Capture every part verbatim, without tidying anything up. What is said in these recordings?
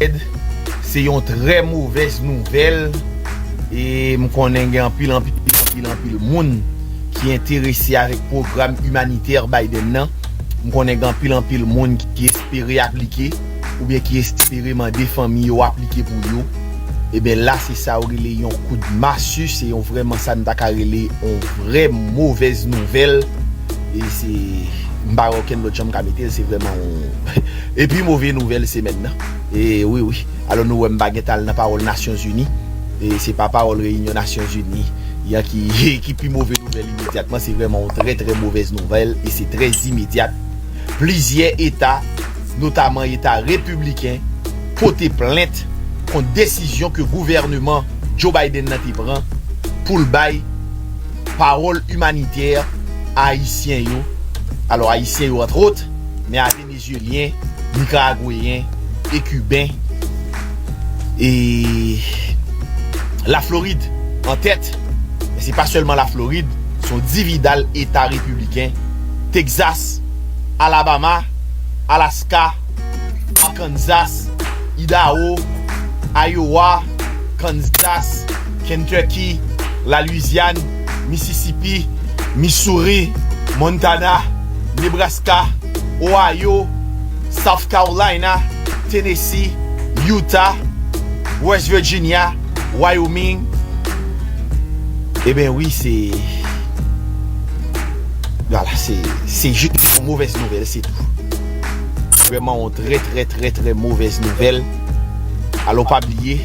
Ed, se yon trè movèz nouvèl. E m konnen gen anpil, anpil, anpil, anpil moun ki enterese avèk pwogram imanitè Biden nan. M konnen gen anpil, anpil moun ki espere aplike oubyen ki espere mande fanmi yo aplike pou yo. Ebyen la, se sa yo rele yon kout masi, se yon vrèman sa n ta ka rele yon vrè movèz nouvèl. E se, m pa wè okenn lòt jan m ka mete l, se vrèman yon epi move nouvèl semèn nan. E wi, wi. Alò nou wè m pa gen tan al nan pawòl Nasyonzini. E se pa pawòl reyinyon Nasyonzini an ki, ki pi move nouvèl imedyatman. Se vrèman yon trè, trè movèz nouvèl e se trè imedyat. Plizyè eta, notaman eta repibliken, pote plent kont desizyon ke gouvèneman Joe Biden nan te pran pou l bay pawòl imanitè ayisyen yo. Alò, ayisyen yo, antwòt, men a Venezyelyen, Nikaragweyen e Kiben. E Laflorid an tèt. Men se pa sèlman Laflorid, se yon dividal eta repibliken. Texas, Alabama, Alaska, Arkansas, Idaho, Iowa, Kansas, Kentucky, La Louisiane, Mississippi, Missouri, Montana, Nebraska, Ohio, South Carolina, Tennessee, Utah, West Virginia, Wyoming. Ebyen wi, se, vwala, se, se jis yon movèz nouvèl, se tou. Vrèman yon trè, trè, trè, trè movèz nouvèl. Alò pa bliye,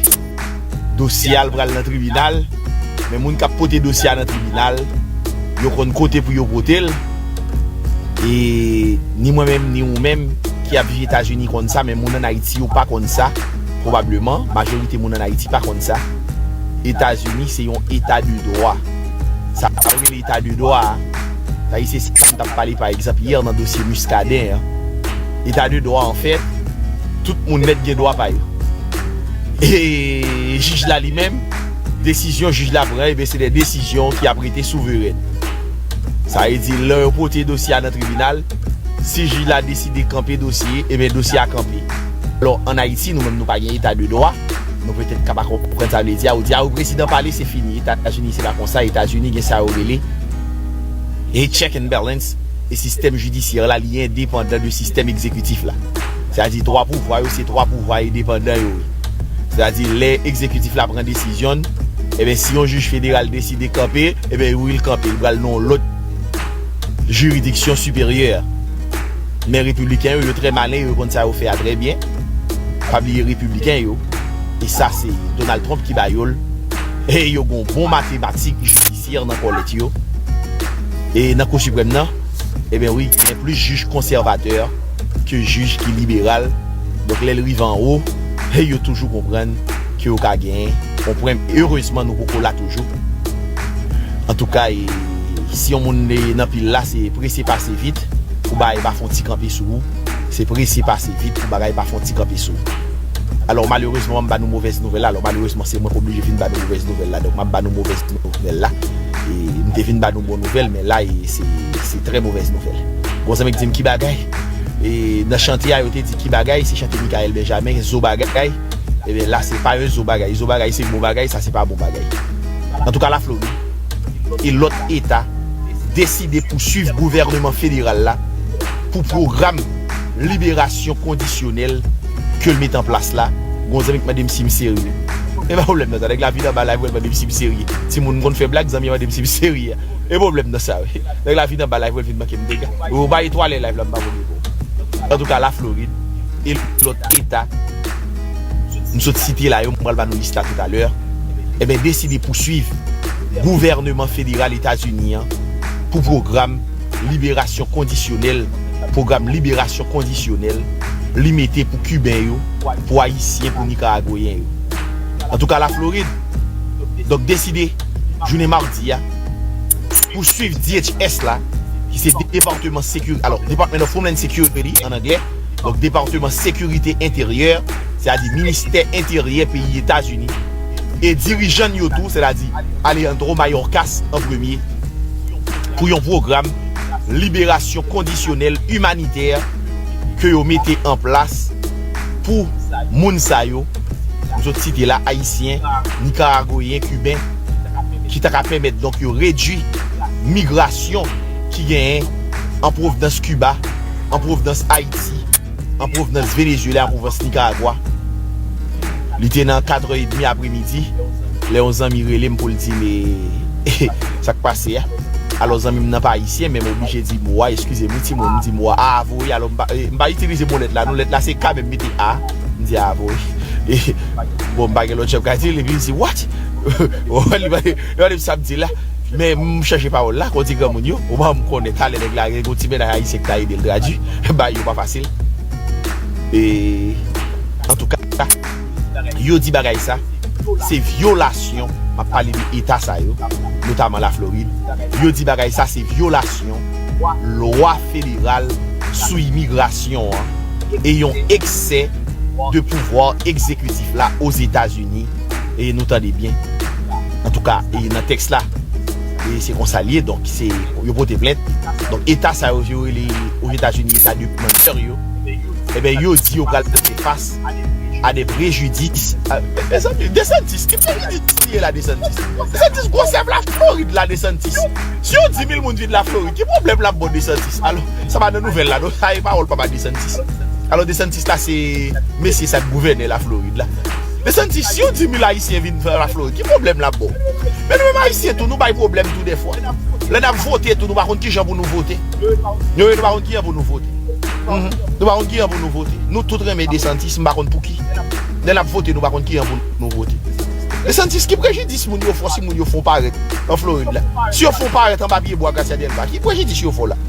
dosye a l pral nan tribinal, men moun k ap pote dosye a nan tribinal, yo konn kote pou yo pote l. E ni mwen menm, ni ou menm ki ap viv Etazini konn sa, men moun ann Ayiti yo pa konn sa. Pwobableman, majorite moun ann Ayiti pa konn sa. Etazini se yon eta de dwa. Sa yo rele eta de dwa a, sa se sa m t ap pale pa egzanp yè nan dosye Muscadin an. Eta de dwa, anfèt, tout moun mèt gen dwa pa yo. E jij la li menm, desizyon jij la pran, ebyen se de desizyon ki ap rete souverèn. Sa vle di, lè yo pote dosye a nan tribinal, si jij la deside kanpe dosye, ebyen dosye a kanpe. Alò, ann Ayiti, nou menm nou pa gen eta de dwa, nou petèt ka pa konprann sa vle di a, ou di, a, wi, prezidan pale, se fini. Etazini, se pa konsa, Etazini gen sa yo rele e check and balance, e sistèm jidisyè la, li endepandan de sistèm egzekitif la. Sètadi, twa pouvwa yo, se twa pouvwa endepandan yo ye. Sètadi, lè egzekitif la pran desizyon l, ebyen, si yon jij federal deside kanpe, ebyen, wi, l kanpe, l pral nan yon lòt jiridiksyon siperyè. Men repibliken yo, yo trè malen, yo konn sa yo fè a trè byen. Pa bliye repibliken yo, e sa se Donald Trump ki ba yo l, e yo gon bon matematik jidisyè nan kòlèt yo. E nan Kou Siprèm nan, ebyen wi, gen plis jij konsèvatè ke jij ki liberal. Donk lè l rive anwo, e yo toujou konprann ke yo ka genyen yon pwen. Erezman, nou poko la toujou. Antouka, e, si yon moun nan pil la, se prese pase vit pou bagay pa fè yon ti kanpe sou ou. Se prese pase vit pou bagay pa fè yon ti kanpe sou ou. Alò, malerezman, m ba nou movèz nouvèl la. Alò, malerezman, se mwen k oblije vin ba nou movèz nouvèl la. Donk, m ap ba nou movèz nouvèl la. E m te vin ba nou bon nouvèl, men la, e, se, se trè movèz nouvèl. Gon zanmi k di m ki bagay. E nan chante a, yo te di ki bagay, se chante Michaël Benjamin, zo bagay. Ebyen, la, se pa yon zo bagay. Zo bagay, se bon bagay, sa, se pa bon bagay. Antouka, Laflorid e lòt eta deside pouswiv gouvèneman federal la pou pwogram liberasyon kondisyonèl ke l met an plas la. Gon zanmi k mande m si m serye. E pa pwoblèm nan sa, nèg la vin anba live, l mande m si m serye. Timoun konn fè blag, zanmi an mande m si m serye. E pwoblèm nan sa, wi. Nèg la vin anba live, l vin manke m dega. Ou pa etwale live la, m pa pwoblèm. Antouka, Laflorid e lòt eta m sot site la yo, m pral ba nou lis la toutalè, ebyen, deside pouswiv gouvèneman federal Etazini an pou pwogram liberasyon kondisyonèl, pwogram liberasyon kondisyonèl li mete pou Kiben yo, pou Ayisyen, pou Nikaragweyen yo. Antouka, Laflorid, donk, deside, jounen madi a, pouswiv D H S la, ki se Departman Sekiri-, alò, Department of Homeland Security an anglè, donk, Depatman Sekirite Enteryè, sètadi Ministè Enteryè peyi Etazini, e dirijan yo tou, sètadi Alejandro Mayorkas an premye, pou yon pwogram liberasyon kondisyonèl imanitè ke yo mete an plas pou moun sa yo, m sot site la, Ayisyen, Nikaragweyen, Kiben, ki ta ka pèmèt, donk, yo redui migrasyon ki genyen an pwovnans Kiba, an pwovnans Ayiti, an pwovnans Venezuela, an pwovnans Nikaragwa. Li te nan katrè edmi apremidi, lè yon zanmi rele m pou l di m, e, sa k pase a. Alò, zanmi m nan pa ayisyen, men m oblije di mo a, eskize m, wi, timoun, m di mo a, a avoye, alò, m pa, e, m pa itilize mo lèt la, non, lèt la se K, men m mete a, m di a avoye. E, bon, m pa gen lòt jan m ka di l, epi l di, "What?" Li pa, li pa di sa m di la. Men m chanje pawòl la, kon di granmoun yo, ou pa m konnen talè nèg la, gen yon ti mennaj ayisyen ki ta ede l tradui, bay yo pa fasil. E, antouka, yo di bagay sa, se vyolasyon, m ap pale de eta sa yo, notaman Laflorid, yo di bagay sa se vyolasyon lwa federal sou imigrasyon an, e yon eksè de pouvwa egzekitif la Ozetazini, e nou tande byen. Antouka, e nan tèks la, e se konsa l ye, donk se, yo pote plent. Donk eta sa yo, yo rele Ozetazini eta de grandeur yo. Ebyen, yo di yo pral fè fas a de prejidis. A, mezanmi, DeSantis, ki prejidis li ye la, DeSantis? DeSantis gwosè Laflorid la, DeSantis. Si yon di mil moun vin Laflorid, ki pwoblèm l ap ba w, DeSantis? Alò, sa pa nan nouvèl la, non, sa e pawòl papa DeSantis. Alò, DeSantis la se mesye sa k gouvène Laflorid la. DeSantis, si yon di mil Ayisyen vin fè Laflorid, ki pwoblèm l ap ba w? Men nou menm Ayisyen tou, nou bay pwoblèm tou dèfwa. Lè n ap vote tou, nou pa konn kijan pou nou vote. Yo, nou pa konn kijan pou nou vote. Mhm. Nou pa konn kijan pou nou vote. Nou tout renmen DeSantis, m pa konn pouki. Lè n ap vote, nou pa konn kijan pou nou vote. DeSantis, ki prejidis moun yo fè w si moun yo fè w parèt an Florid la? Si yo fè w parèt anba pye bwa Garcia Delva, ki prejidis yo fè w la?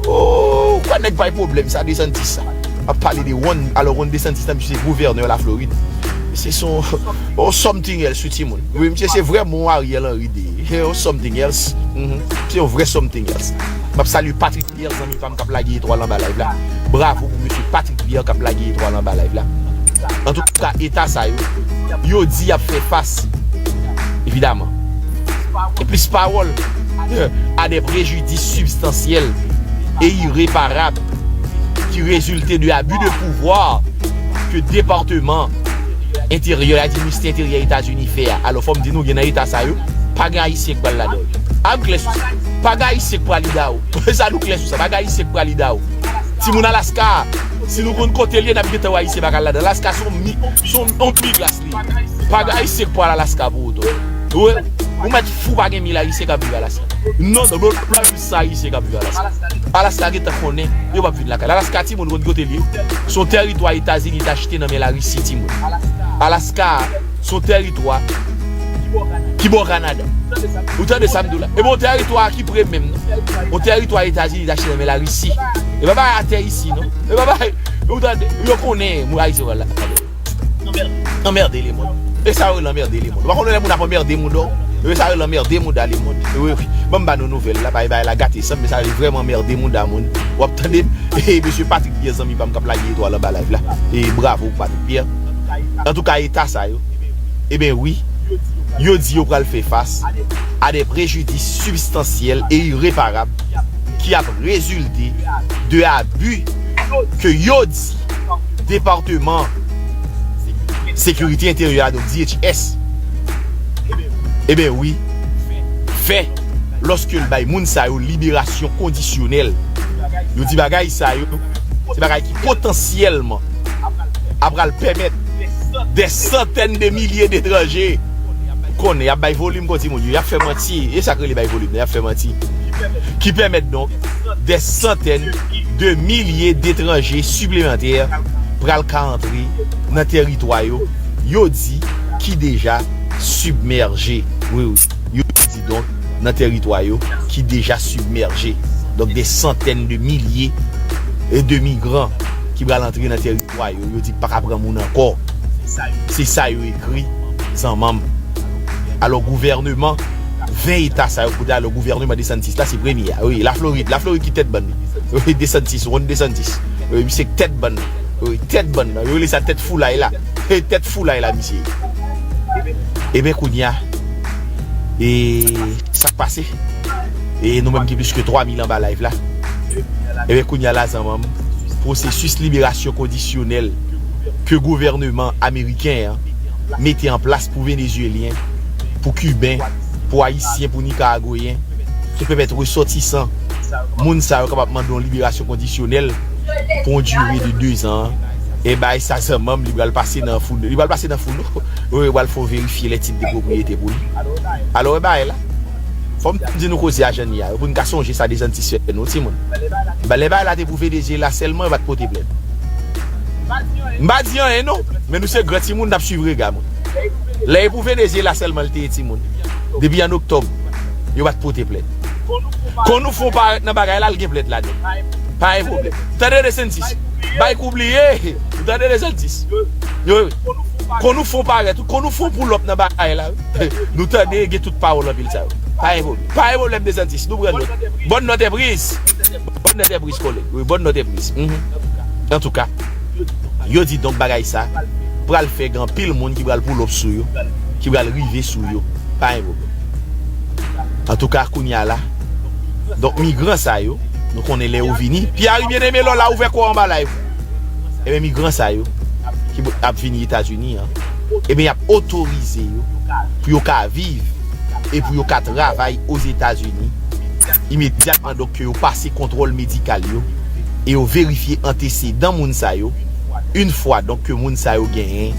Oh, kwè nèg bay pwoblèm sa, DeSantis sa. Ap pale de Ron, alò Ron DeSantis nan, misye se gouvènè Laflorid. Se son, oh, something else, wi, timoun. Wi, misye se vrèman yon Ariel Henry de, oh, something else. Mhm. Se yon vrè something else. M ap salye Patrick Pierre, zanmi pa m k ap lage etwal anba live la. Bravo pou mesye Patrick Pierre k ap lage etwal anba live la. Antouka, eta sa yo, yo di y ap fè fas, evidaman, e plis pawòl, a de prejidis sibstansyèl e ireparab ki rezilte de abi de pouvwa ke Depatman Enteryè, Ministè Enteryè Etazini fè a. Alò, fò m di nou, gen nan eta sa yo, pa gen Ayisyen k pral ladan yo. Ann klè sou sa. Pa gen Ayisyen k pral Idaho. Sa nou klè sou sa. Pa gen Ayisyen k pral Idaho. Timoun Alaska, si nou konn kote l ye, n ap gentan wè Ayisyen pa ka al ladan. Alaska se yon mi-, se yon, yon mi glas li ye. Pa gen Ayisyen k pral Alaska pou otan. Ou, ou mèt fou, pa gen mil Ayisyen k ap viv Alaska. Non, non, non, non, non, sa Ayisyen k ap viv Alaska. Alaska gentan konnen, yo p ap vin lakay. Alaska, timoun, konn kote l ye? Se yon tèritwa Etazini t achte nan men Larisi, timoun. Alaska, se yon tèritwa ki bò Kanada. Ou tande sa m di w la? E bon, yon tèritwa ki pre menm, non? Yon tèritwa Etazini t achte nan men Larisi. E pa bagay atè isi, non? E pa bagay, ou tande, yo konnen, moun Ayisyen pral lakay. Anmède lemonn. E sa yo rele anmède lemonn. Ou pa konn lè moun ap anmède mouda w? E sa yo rele anmède mouda lemonn. Wi, wi. Ban m ba nou nouvèl la, bay, bay la gate san m, men sa yo vrèman anmède mouda moun. W ap tande m? E mesye Patrick Pierre, zanmi pa m k ap lage etwal anba live la. E bravo pou Patrick Pierre. Antouka, eta sa yo, ebyen wi, yo di yo pral fè fas a de prejidis sibstansyèl e ireparab ki ap rezilte de abi ke yo di Depatman Sekirite Enteryè a, donk D H S, ebyen wi, fè lòske l bay moun sa yo liberasyon kondisyonèl. Yo di bagay sa yo, se bagay ki potansyèlman ap pral pèmèt dè santèn de milye detranje, ou konnen, y ap bay volim kon timoun yo, y ap fè manti, e sa k rele bay volim nan, y ap fè manti, ki pèmèt donk dè santèn de milye detranje siplemantè pral ka antre nan tèritwa yo, yo di ki deja sibmèje. Wi, wi. Yo di donk nan tèritwa yo ki deja sibmèje. Donk, dè santèn de milye e de migran ki pral antre nan tèritwa yo, yo di pa ka pran moun ankò. Se sa yo ekri, zanmanm. Alò, gouvèneman, ven eta sa yo, kote alò, gouvèneman DeSantis la, se premye a. Wi, Laflorid, Laflorid ki tèt bann li. Wi, DeSantis, Ron DeSantis. Wi, misye k tèt bann li. Wi, tèt bann nan. Yo rele sa tèt foulay la. E tèt foulay la, misye. Ebyen, kounye a, e sa k pase? E nou menm ki plis ke twa mil anba live la. Ebyen, kounye a la, zanmanm, pwosesis liberasyon kondisyonèl ke gouvèneman ameriken an mete an plas pou Venezyelyen, pou Kiben, pou Ayisyen, pou Nikaragweyen, pou pèmèt resòtisan moun sa yo kapab mande yon liberasyon kondisyonèl pou yon dire de dezan an. E bay sa zanmanm, li pral pase nan founo. Li pral pase nan founo. Yo pral fè w verifye lè tit de pwopriyete pou li. Alò, e bay la. Fò m di nou koze a jan li a, pou n ka sonje sa Dezantis fè nou, timoun. Lè bagay la te pou Venezyela sèlman, yo pa t pote plent. M pa di anyen non, men nou se gran timoun, n ap swiv rega mwen. Lè e pou Venezyela sèlman l te ye timoun. Depi an oktòb, yo pa t pote plent. Kon nou fon parèt nan bagay la, l gen plent ladan. Pa gen pwoblèm. Tande Dezantis. Bay kou bliye. Ou tande Dezantis. Yo, wi. Kon nou fon parèt, kon nou fon pull up nan bagay la. Nou tande gen tout pawòl anpil sa yo. Pa gen pwoblèm. Pa gen pwoblèm Dezantis. Nou pran nòt. Bòn nòt e priz. Bòn nòt e priz, kòlèg. Wi, bòn nòt e priz. Mhm. Antouka, yo di donk bagay sa pral fè gen anpil moun ki pral pull up sou yo, ki pral rive sou yo. Pa gen pwoblèm. Antouka, kounye a la, donk migran sa yo, nou konnen lè yo vini. Pierre Bien-Aimé, lò la ouvè kò anba live. Ebyen, migran sa yo, ki ap vini Etazini an, ebyen, y ap otorize yo pou yo ka viv e pou yo ka travay Ozetazini imedyatman, donk, ke yo pase kontwòl medikal yo e yo verifye antesedan moun sa yo. Yon fwa, donk, ke moun sa yo genyen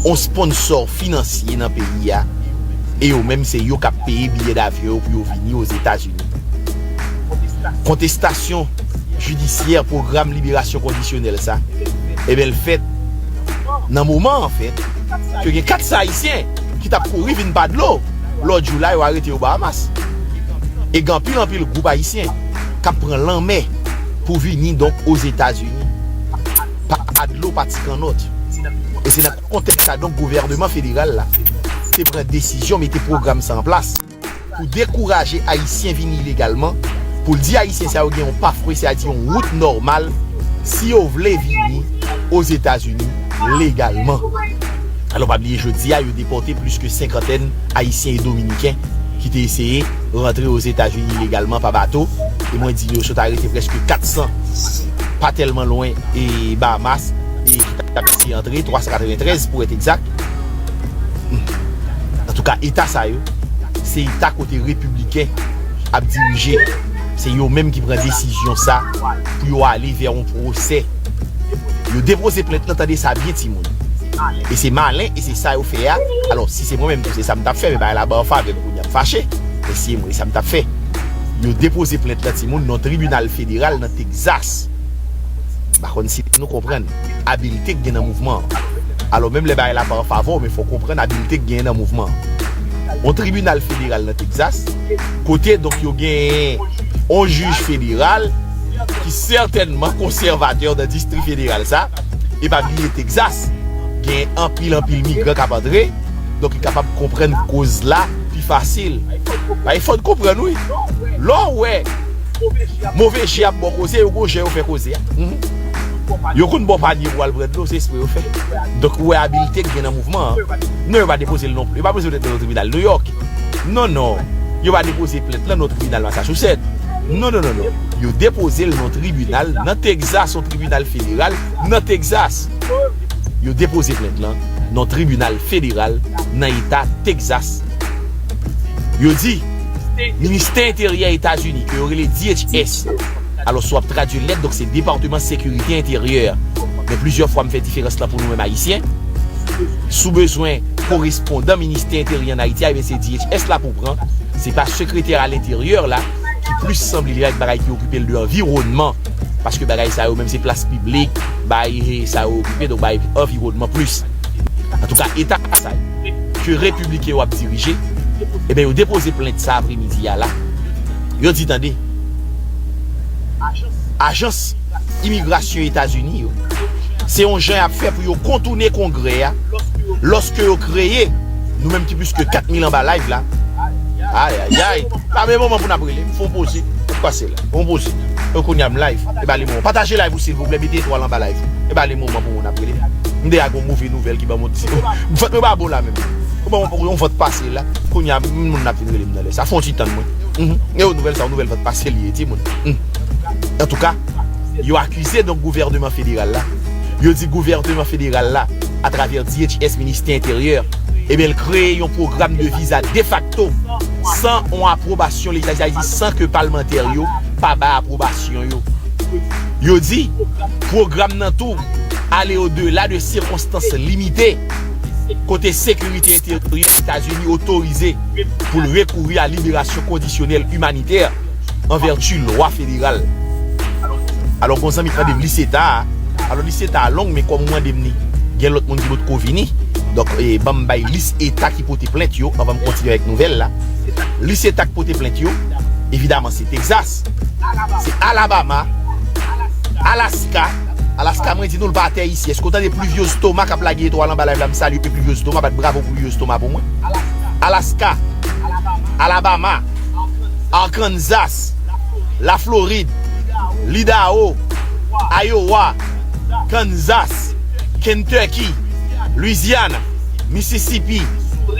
yon sponsò finansye nan peyi a, e yo menm, se yo k ap peye biyè davyon yo pou yo vini Ozetazini. Kontestasyon jidisyè pwogram liberasyon kondisyonèl sa, ebyen, l fèt nan moman, anfèt, ke gen kat san Ayisyen ki t ap kouri vin pa dlo. Lòt jou la, yo arete yo Bahamas. E gen anpil, anpil gwoup Ayisyen k ap pran lanmè pou vini, donk, Ozetazini. Pa, pa dlo, pa ti kannòt. E se nan kontèks sa, donk, gouvèneman federal la te pran desizyon mete pwogram sa an plas pou dekouraje Ayisyen vini ilegalman, pou l di Ayisyen sa yo gen yon pafwe, sètadi yon wout nòmal, si yo vle vini Ozetazini legalman. Alò, pa bliye, jodi a, yo depòte plis ke senkantèn Ayisyen e Dominiken ki te eseye rantre Ozetazini ilegalman pa bato. E mwen di yo, yo sot arete prèske kat san, pa tèlman lwen, e Bahamas, e ki t ap eseye antre, twa san katreventrèz pou èt egzak. Antouka, eta sa yo, se eta kote repibliken ap dirije. Se yo menm ki pran desizyon sa pou yo ale vè yon pwosè. Yo depoze plent lan, tande sa byen, timoun. E se malen, e se sa yo fè a. Alò, si se mwen menm tou, se sa m t ap fè, men bagay la ba yo favè m kounye a, m fache. Men si se mwen, e sa m t ap fè. Yo depoze plent lan, timoun, nan tribinal federal nan Tegzas. M pa konn si nou konprann abilte k gen nan mouvman an. Alò, menm lè bagay la pa an favè w, men fò w konprann abilte k genyen nan mouvman an. Yon tribinal federal nan Tegzas, kote, donk, yo genyen yon jij federal ki sètènman konsèvatè nan distri federal sa, e pa bliye Tegzas genyen anpil, anpil migran k ap antre, donk, li kapab konprann koz la pi fasil. Pa gen fòt konprann, wi. Lè w wè move je ap ba w koze, yo gon jan yo fè koze a. Mhm. Yo konn ba w panye pou w al pran dlo, se espre yo fè. Donk, ou wè abilte k gen nan mouvman an. Non, yo pa depoze l non plis. Yo pa depoze plent nan tribinal New York. Non, non. Yo pa depoze plent lan nan tribinal Massachusetts. Non, non, non, non. Yo depoze l nan tribinal nan Texas, yon tribinal federal nan Texas. Yo depoze plent lan nan tribinal federal nan eta Texas. Yo di, Ministè Enteryè Etazini, ke yo rele D H S. Alò, si w ap tradui l nèt, donk se Departman Sekirite Enteryè. Men plizyè fwa, m fè diferans lan pou nou menm Ayisyen. Si w bezwen korespondan Ministè Enteryè ann Ayiti a, ebyen, se D H S la pou w pran. Se pa Sekretè a Lenteryè la, ki plis sanble li avèk bagay ki okipe l de anviwònman. Paske bagay sa yo menm se plas piblik, bay sa yo okipe, donk bay anviwònman plis. Antouka, eta sa yo, ke repibliken yo ap dirije, ebyen, yo depoze plent sa apremidi a la. Yo di, tande, ajans imigrasyon Etazini yo, se yon jan y ap fè pou yo kontoune Kongrè a, lòske yo kreye, nou menm ki plis ke kat mil anba live la. Ay, ay, ay. Pa gen moman pou n ap rele, m fè yon poze. Pase la. Yon poze. Yo kounye a m live. E ba li moman. Pataje live ou silvouplè, mete etwal anba live. E ba li moman pou moun ap rele. M deja gon move nouvèl ki ban m yon ti. Vant mwen pa bon la menm. Ou ban m yon vant pase la. Kounye a moun ap vin rele m nan lè sa. Fè yon ti tann mwen. Mhm. E yon nouvèl sa, yon nouvèl vant pase li ye, timoun. Mhm. Antouka, yo akize donk gouvèneman federal la Yo di gouvènman federal la, atravè D H S, Ministè Enteryè, ebyen, l kreye yon pwogram de viza defakto san yon apwobasyon Leta Ayiti, san ke palmantè yo pa bay apwobasyon yo. Yo di, pwogram nan tou ale odela de sikonstans limite, kote sekirite enteryè Etazini otorize pou l rekouri a liberasyon kondisyonèl imanitè an vèti lwa federal. Alò, gon zanmi k mande m lis eta a. Alò, lis eta a long, men kòm ou mande m li, gen lòt moun ki potko vini. Donk, e, ban m bay lis eta ki pote plent yo anvan m kontinye avèk nouvèl la. Lis eta ki pote plent yo, evidaman, se Texas, se Alabama, Alaska. Alaska, mwen di nou, l pa atè isi. Èske w tande Pluviose Thomas k ap lage etwal anba live la? M salye Pluviose Thomas, bat bravo pou Pluviose Thomas pou mwen. Alaska, Alabama, Arkansas, Laflorid, Idaho, Iowa, Kansas, Kentucky, Louisiana, Mississippi,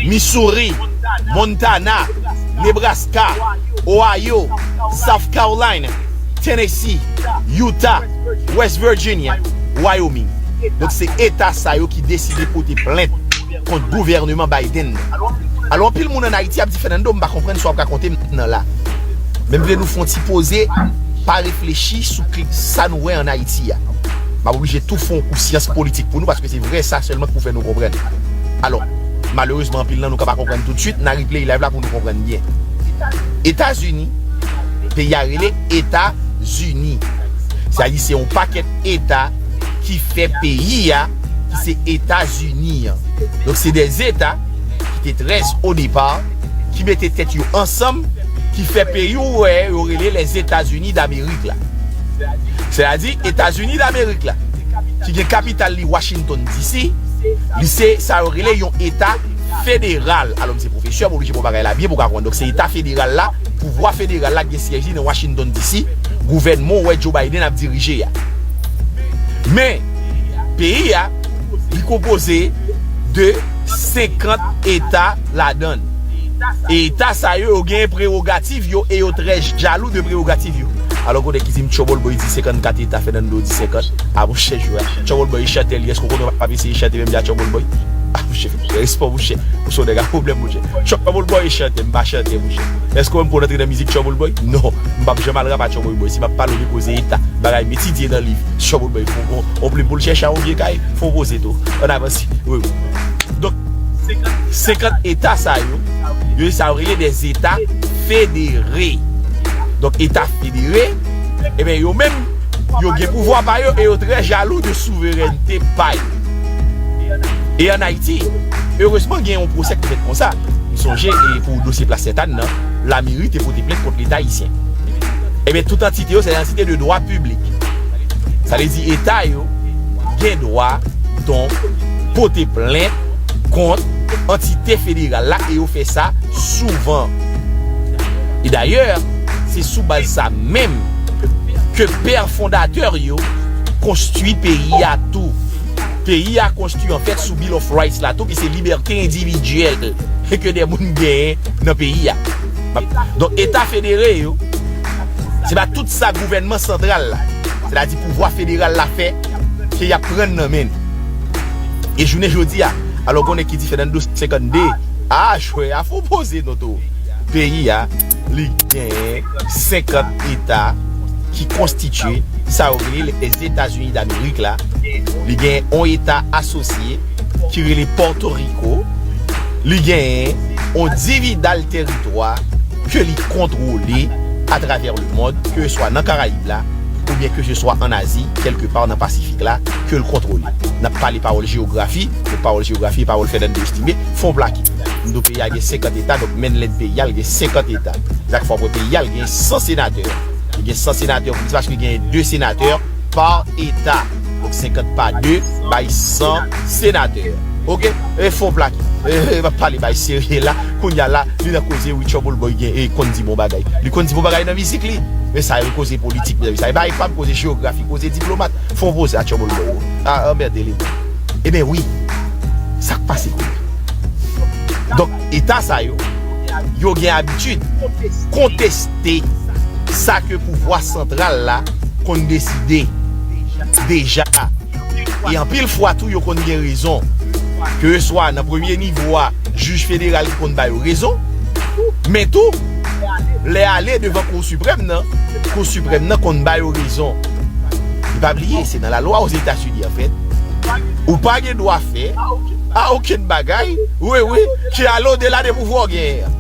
Missouri, Montana, Nebraska, Ohio, South Carolina, Tennessee, Utah, West Virginia, Wyoming. Donk, se eta sa yo ki deside pote plent kont gouvènman Biden nan. Alò, anpil moun ann Ayiti ap di, Fernando, m pa konprann sa w ap rakonte m nan la. Men m vle nou fè yon ti poze, pa reflechi sou ki, sa nou wè ann Ayiti a. M ap oblije tou fè yon kou syans politik pou nou, paske se vrè sa sèlman k pou fè nou konprann. Alò, malerezman, anpil nan nou ka pa konprann toutswit, n a replay live la pou nou konprann byen. Etazini, peyi a rele Etazini. Sa di se yon pakèt eta ki fè peyi a, ki se Etazini an. Donk, se de eta ki te trèz o depa, ki mete tèt yo ansanm, ki fè peyi ou wè yo rele Lèzetazini Damerik la. Sètadi, Etazini Damerik la, ki gen kapital li Washington D C, li se sa yo rele yon eta federal. Alò, m se pwofesè, m oblije pran bagay la byen pou w ka konprann. Donk, se eta federal la, pouvwa federal la gen syèj li nan Washington D C, gouvènman ou wè Joe Biden ap dirije a. Men, peyi a, li konpoze de senkant eta ladan l. E eta sa yo, yo gen prewogativ yo e yo trè jalou de prewogativ yo. Alò, kote ki di m Trouble Boy di senkannkat eta, Fernando di senkant. A, monchè, jwe a. Trouble Boy e chantè li. Èske w konnen w ap eseye chante menm jan ak Trouble Boy? A, monchè, respè, monchè. Ou se yon nèg a pwoblèm, monchè. Trouble Boy e chantè, m pa chante, monchè. Èske w wè m konn antre nan mizik Trouble Boy? Non. M p ap janm al rap ak Trouble Boy. Si m ap pale w de koze eta, bagay m etidye nan liv. Trouble Boy, fò w, w plim pou l chèche a yon vye kay, fò w poze tou. Ann avanse. Wi, wi. Donk, senkant eta sa yo, yo sa yo rele de eta federe. Donk, eta federe, ebyen, yo menm, yo gen pouvwa pa yo e yo trè jalou de souverènte pa yo. E ann Ayiti, erezman, gen yon pwosè ki fèt konsa. M sonje, e pou dosye Plas Sentàn nan, lameri te pote plent kont Leta ayisyen. Ebyen, tout antite yo, se antite de dwa piblik. Sa vle di eta yo gen dwa, donk, pote plent kont antite federal la e yo fè sa souvan. E dayè, se sou baz sa menm ke pè fondatè yo konstwi peyi a tou. Peyi a konstwi, anfèt, sou Bill of Rights la tou, ki se libète endividyèl ke de moun genyen nan peyi a. Donk, eta federe yo, se pa tout sa gouvènman santral la, sètadi pouvwa federal la fè, ke y ap pran nan men n. E jounen jodi a, alò, konnen ki diferan de senkannde, a, jwè a fò poze non tou. Peyi a, li genyen senkant eta ki konstitye sa yo rele Lèzetazini Damerik la. Li genyen yon eta asosye ki rele Pòtoriko. Li genyen yon dividal teritwa ke li kontwole atravè lemond, ke swa nan Karayib la, oubyen ke se swa ann Azi, kèlkepa nan Pasifik la, ke l kontwole. N ap pale pawòl jewografi, men pawòl jewografi e pawòl Fernando Estimé, fò w plake. M di w peyi a gen senkant eta, donk menlèn peyi a l gen senkant eta. Sa k fè w wè peyi a l gen san senatè. Li gen san senatè pou li, se paske li gen de senatè pa eta. Donk, senkant pa de bay san senatè. Oke? E fò w plake. E, e, m ap pale bay serye la. Kounye a la, li nan koze, wi, Trouble Boy gen, e, konn di bon bagay. Li konn di bon bagay nan mizik li. Men sa yo koze politik, mezanmi. Sa e bagay pa m, koze jewografi, koze diplomat. Fò w poze a Trouble Boy yo. A, anmède li. Ebyen wi. Sa k pase kounye a? Donk, eta sa yo, yo gen abitid konteste sa ke pouvwa santral la konn deside deja. E anpil fwa tou, yo konn gen rezon. Ke swa nan premye nivo a, jij federal ki konn ba yo rezon, men tou, lè ale devan Kou Siprèm nan, Kou Siprèm nan konn ba yo rezon. E pa bliye, se nan lalwa Ozetazini, anfèt. Ou pa gen dwa fè a okenn bagay, wi, wi, ki ale odela de pouvwa w genyen an.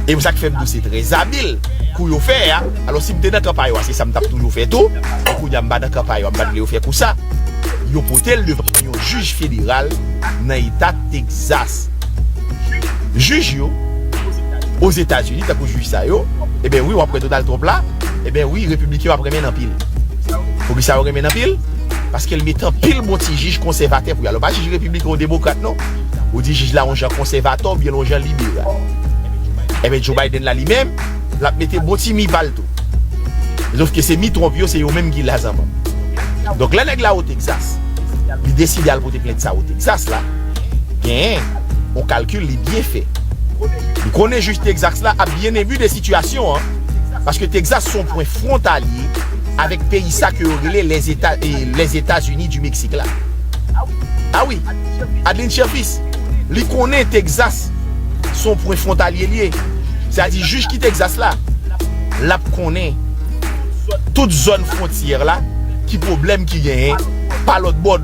E pou sa k fè m di w se trè abil kou yo fè a. Alò, si m te nan kan pa yo a, se sa m t ap toujou fè tou. Men kounye a, m pa nan kan pa yo a, m pa t vle yo fè kou sa. Yo pote l devan yon jij federal nan eta Tegzas. Jij yo, Ozetazini, tankou jij sa yo, ebyen wi, w ap wè Donald Trump la, ebyen wi, repibliken yo ap renmen l anpil. Poukisa yo renmen l anpil? Paske l mete anpil bon ti jij konsèvatè pou yo. Alò, pa jij repibliken ou demokrat, non. Ou di jij la yon jan konsèvatè oubyen l yon jan liberal. Ebyen, Joe Biden la li menm, l ap mete bon ti mi pa l tou. Sòf ke se mi Trump yo, se yo menm ki la zanmanm. Donk, lè nèg la o Tegzas, li deside al pote plent sa o Tegzas la, genyen yon kalkil li byen fè. Li konnen jij Tegzas la ap byen enbi de sitiyasyon an, paske Tegzas se yon pwen fwontalye avèk peyi sa ke yo rele Lèzeta-, eh, Lèzetazini di Meksik la. A wi, Adeline Cherfils, li konnen Tegzas se yon pwen fwontalye li ye. Sètadi jij ki Tegzas la, l ap konnen tout zòn fwontyè la, ki pwoblèm ki genyen pa lòt bò,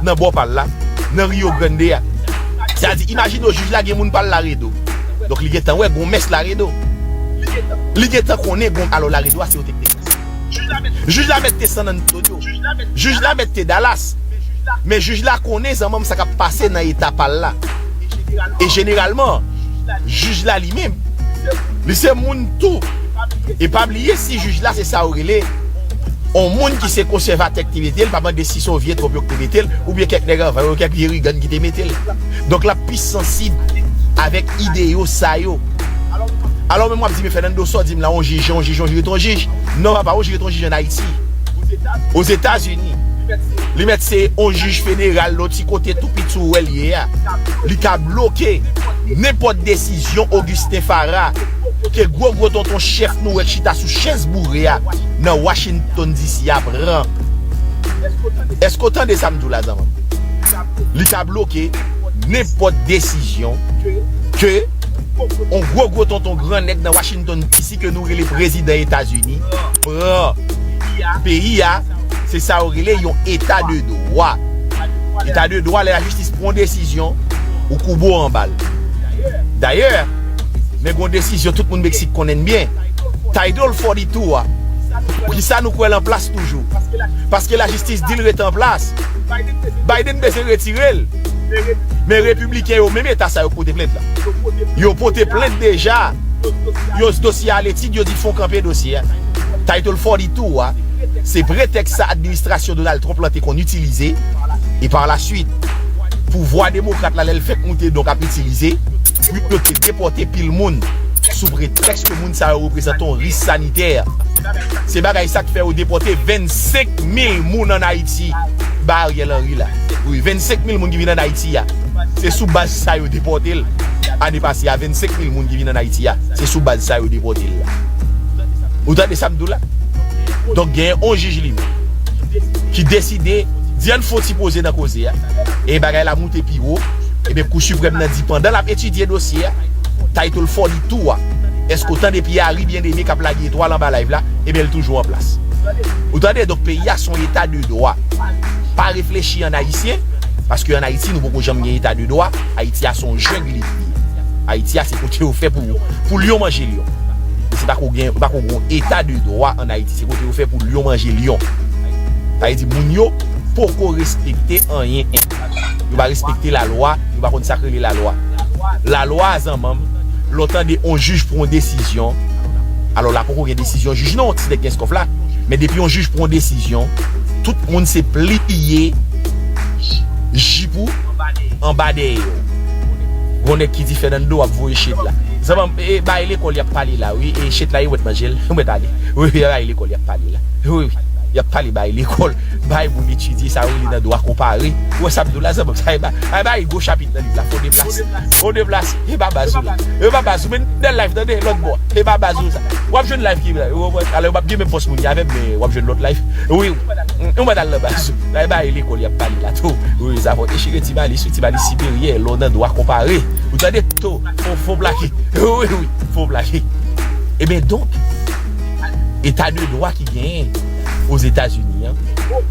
nan bò pa l la, nan Rio Grande a. Sètadi, imajine w, jij la gen moun pa l Laredo. Donk, li gentan wè gon mès Laredo. Li gentan konnen gon, alò Laredo a se yo te Texas. Jij la mèt te San Antonio. Jij la mèt te Dallas. Men jij la konnen zanmanm sa k ap pase nan eta pa l la. E jeneralman, jij la li menm, li se moun tou. E pa bliye, si jij la se sa yo rele yon moun ki se konsèvatè ki te mete l, pa mande si se yon vye Trump yo ki te mete l, oubyen kèk nèg anvan yo, kèk vye Reagan ki te mete l. Donk, l ap pi sansib avèk ide yo sa yo. Alò, menm w ap di, men Fernando, sa w di m la, yon jij, yon jij, yon jij, yon jij. Non, papa, yon jij, yon jij ann Ayiti. Ozetazini. Li mèt se yon jij federal, lòt ti kote tou piti ou wè l ye a. Li ka bloke nenpòt desizyon Augustin Farah, ke gwo gwo tonton chèf nou wè k chita sou chèz boure a nan Washington D C a pran. Èske w tande sa m di w la, zanmanm? Li ka bloke nenpòt desizyon ke yon gwo gwo tonton gran nèg nan Washington D C ke nou rele prezidan Etazini pran. Peyi a, se sa yo rele yon eta de dwa. Eta de dwa, lè lajistis pran yon desizyon, ou koube w anba l. Dayè, men gon desizyon tout moun Meksik konnen byen. Title forty-two a. Poukisa nou kwè l an plas toujou? Paske lajistis di l ret an plas. Biden bezwen retire l. Men repibliken yo, menm eta sa yo pote plent la. Yo pote plent deja. Yo, dosye a al etid, yo di fò w kanpe dosye a. Title forty-two a, se pretèks sa administrasyon Donald Trump lan te konn itilize. E pa la swit, pouvwa demokrat la, lè l fèk moute, donk ap itilize pou yo te depòte pil moun sou pretèks ke moun sa yo reprezante yon risk sanitè. Se bagay sa k fè yo depòte vennsenk mil moun ann Ayiti ba Ariel Henry la. Wi, vennsenk mil moun ki vin ann Ayiti a. Se sou baz sa yo depòte l. Ane pase a, vennsenk mil moun ki vin ann Ayiti a. Se sou baz sa yo depòte l la. Ou tande sa m di w la? Donk, genyen yon jij li menm ki deside di ann fè yon ti poze nan koze a. E bagay la moute pi wo. Ebyen, Kou Siprèm nan di pandan l ap etidye dosye a, Title forty-two a, èske w tande Pierre Harry Bien-Aimé k ap lage etwal anba live la? Ebyen, l toujou an plas. Ou tande? Donk, peyi a se yon eta de dwa. Pa reflechi ann ayisyen, paske ann Ayiti, nou poko janm gen eta de dwa. Ayiti a se yon jeng li ye. Ayiti a se kote yo fè pou, pou lyon manje lyon. Se pako gen, pako gen yon eta de dwa ann Ayiti. Se kote yo fè pou lyon manje lyon. Sa vle di moun yo poko respekte anyen. Yo pa respekte lalwa, yo pa konn sa k rele lalwa. Lalwa a zanmanm, lè w tande yon jij pran yon desizyon, alò la poko gen desizyon jij non, ti nèg Kenskòf la, men depi yon jij pran yon desizyon, tout moun se pliye jip ou anba dèyè w. Gon nèg ki di Fernando ap voye chet la. Zanmanm, e, bay lekòl y ap pale la, wi. E chet la, e w mèt manje l, w mèt ale. Wi, wi, bay lekòl y ap pale la. Wi, wi. Y ap pale bay lekòl, bay moun etidye, sa yo rele nan dwa konpare. Ou wè sa m di w la, zanmi m, sa e ba, e ba, e gwo chapit nan liv la, fò deplase. Fò deplase, e pa baz ou la. E pa baz ou, men nan live, tande, lòt bò. E pa baz ou sa. W ap jwenn live ki, ou konprann? Alò, yo p ap gen menm fòs moun yo avè m, men w ap jwenn lòt live. Wi, wi. Ou mèt al nan baz ou. Sa e ba, e lekòl y ap pale la, tou. Wi, sa fò dechire ti balis, wi, ti balis siperyè, lè w nan dwa konpare. Ou tande, tou, fò, fò plake. Wi, wi, fò plake. Ebyen, donk, eta de dwa ki genyen Ozetazini an,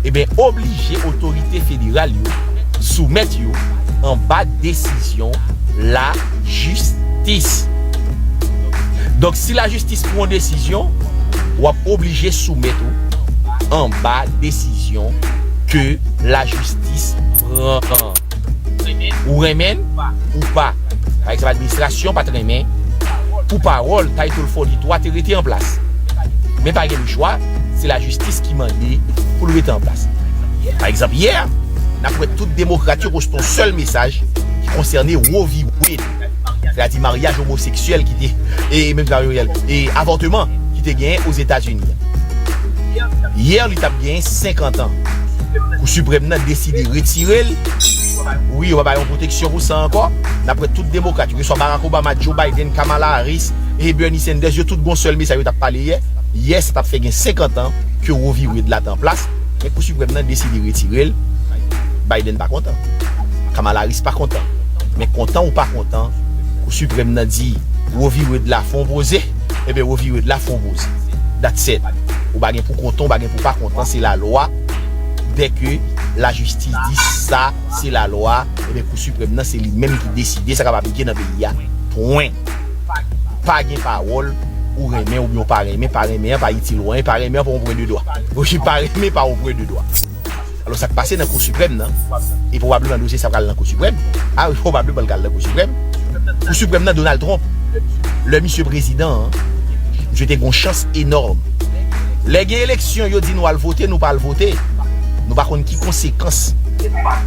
ebyen, oblije otorite federal yo soumèt yo anba desizyon lajistis. Donk, si lajistis pran yon desizyon, w ap oblije soumèt ou anba desizyon ke lajistis pran. Ou renmen l ou pa. Pa egzanp, administrasyon pa t renmen pou pawòl Title forty-three te rete an plas. Men pa gen lechwa, se lajistis ki mande pou l rete an plas. Pa egzanp, yè, n ap wè tout demokrat yo poste yon sèl mesaj ki konsène Roe v. Wade. Sètadi maryaj omoseksyèl ki te, e menm maryaj, e avòteman ki te genyen Ozetazini. Yè, li t ap genyen senkant an. Kou Siprèm nan deside retire l. Wi, yo pa ba yo pwoteksyon pou sa ankò. N ap wè tout demokrat yo, keswa Barack Obama, Joe Biden, Kamala Harris, e Bernie Sanders, yo tout gon sèl mesaj yo t ap pale yè. Yè, sa t ap fè gen senkant an ke Roe v. Wade la t an plas. Men Kou Siprèm nan deside retire l. Biden pa kontan. Kamala Harris pa kontan. Men kontan ou pa kontan, Kou Siprèm nan di Roe v. Wade la fè yon poze, ebyen Roe v. Wade la fè yon poze. That's it. Ou pa gen pou kontan, ou pa gen pou pa kontan, se lalwa. Dèke lajistis di sa, se lalwa, ebyen Kou Siprèm nan se li menm ki deside sa k ap aplike nan peyi a. Pwen. Pa gen pawòl, ou renmen oubyen ou pa renmen, pa renmen an pa itil ou anyen, pa renmen an pa yon pwen de dwa. Wi, pa renmen pa yon pwen de dwa. Alò, sa k pase nan Kou Siprèm nan, e pwobableman dosye sa pral nan Kou Siprèm. A wi, pwobableman l pral nan Kou Siprèm. Kou Siprèm nan, Donald Trump, lè misye prezidan an, misye te gon chans enòm. Lè gen eleksyon, yo di nou al vote, nou pa al vote. Nou pa konn ki konsekans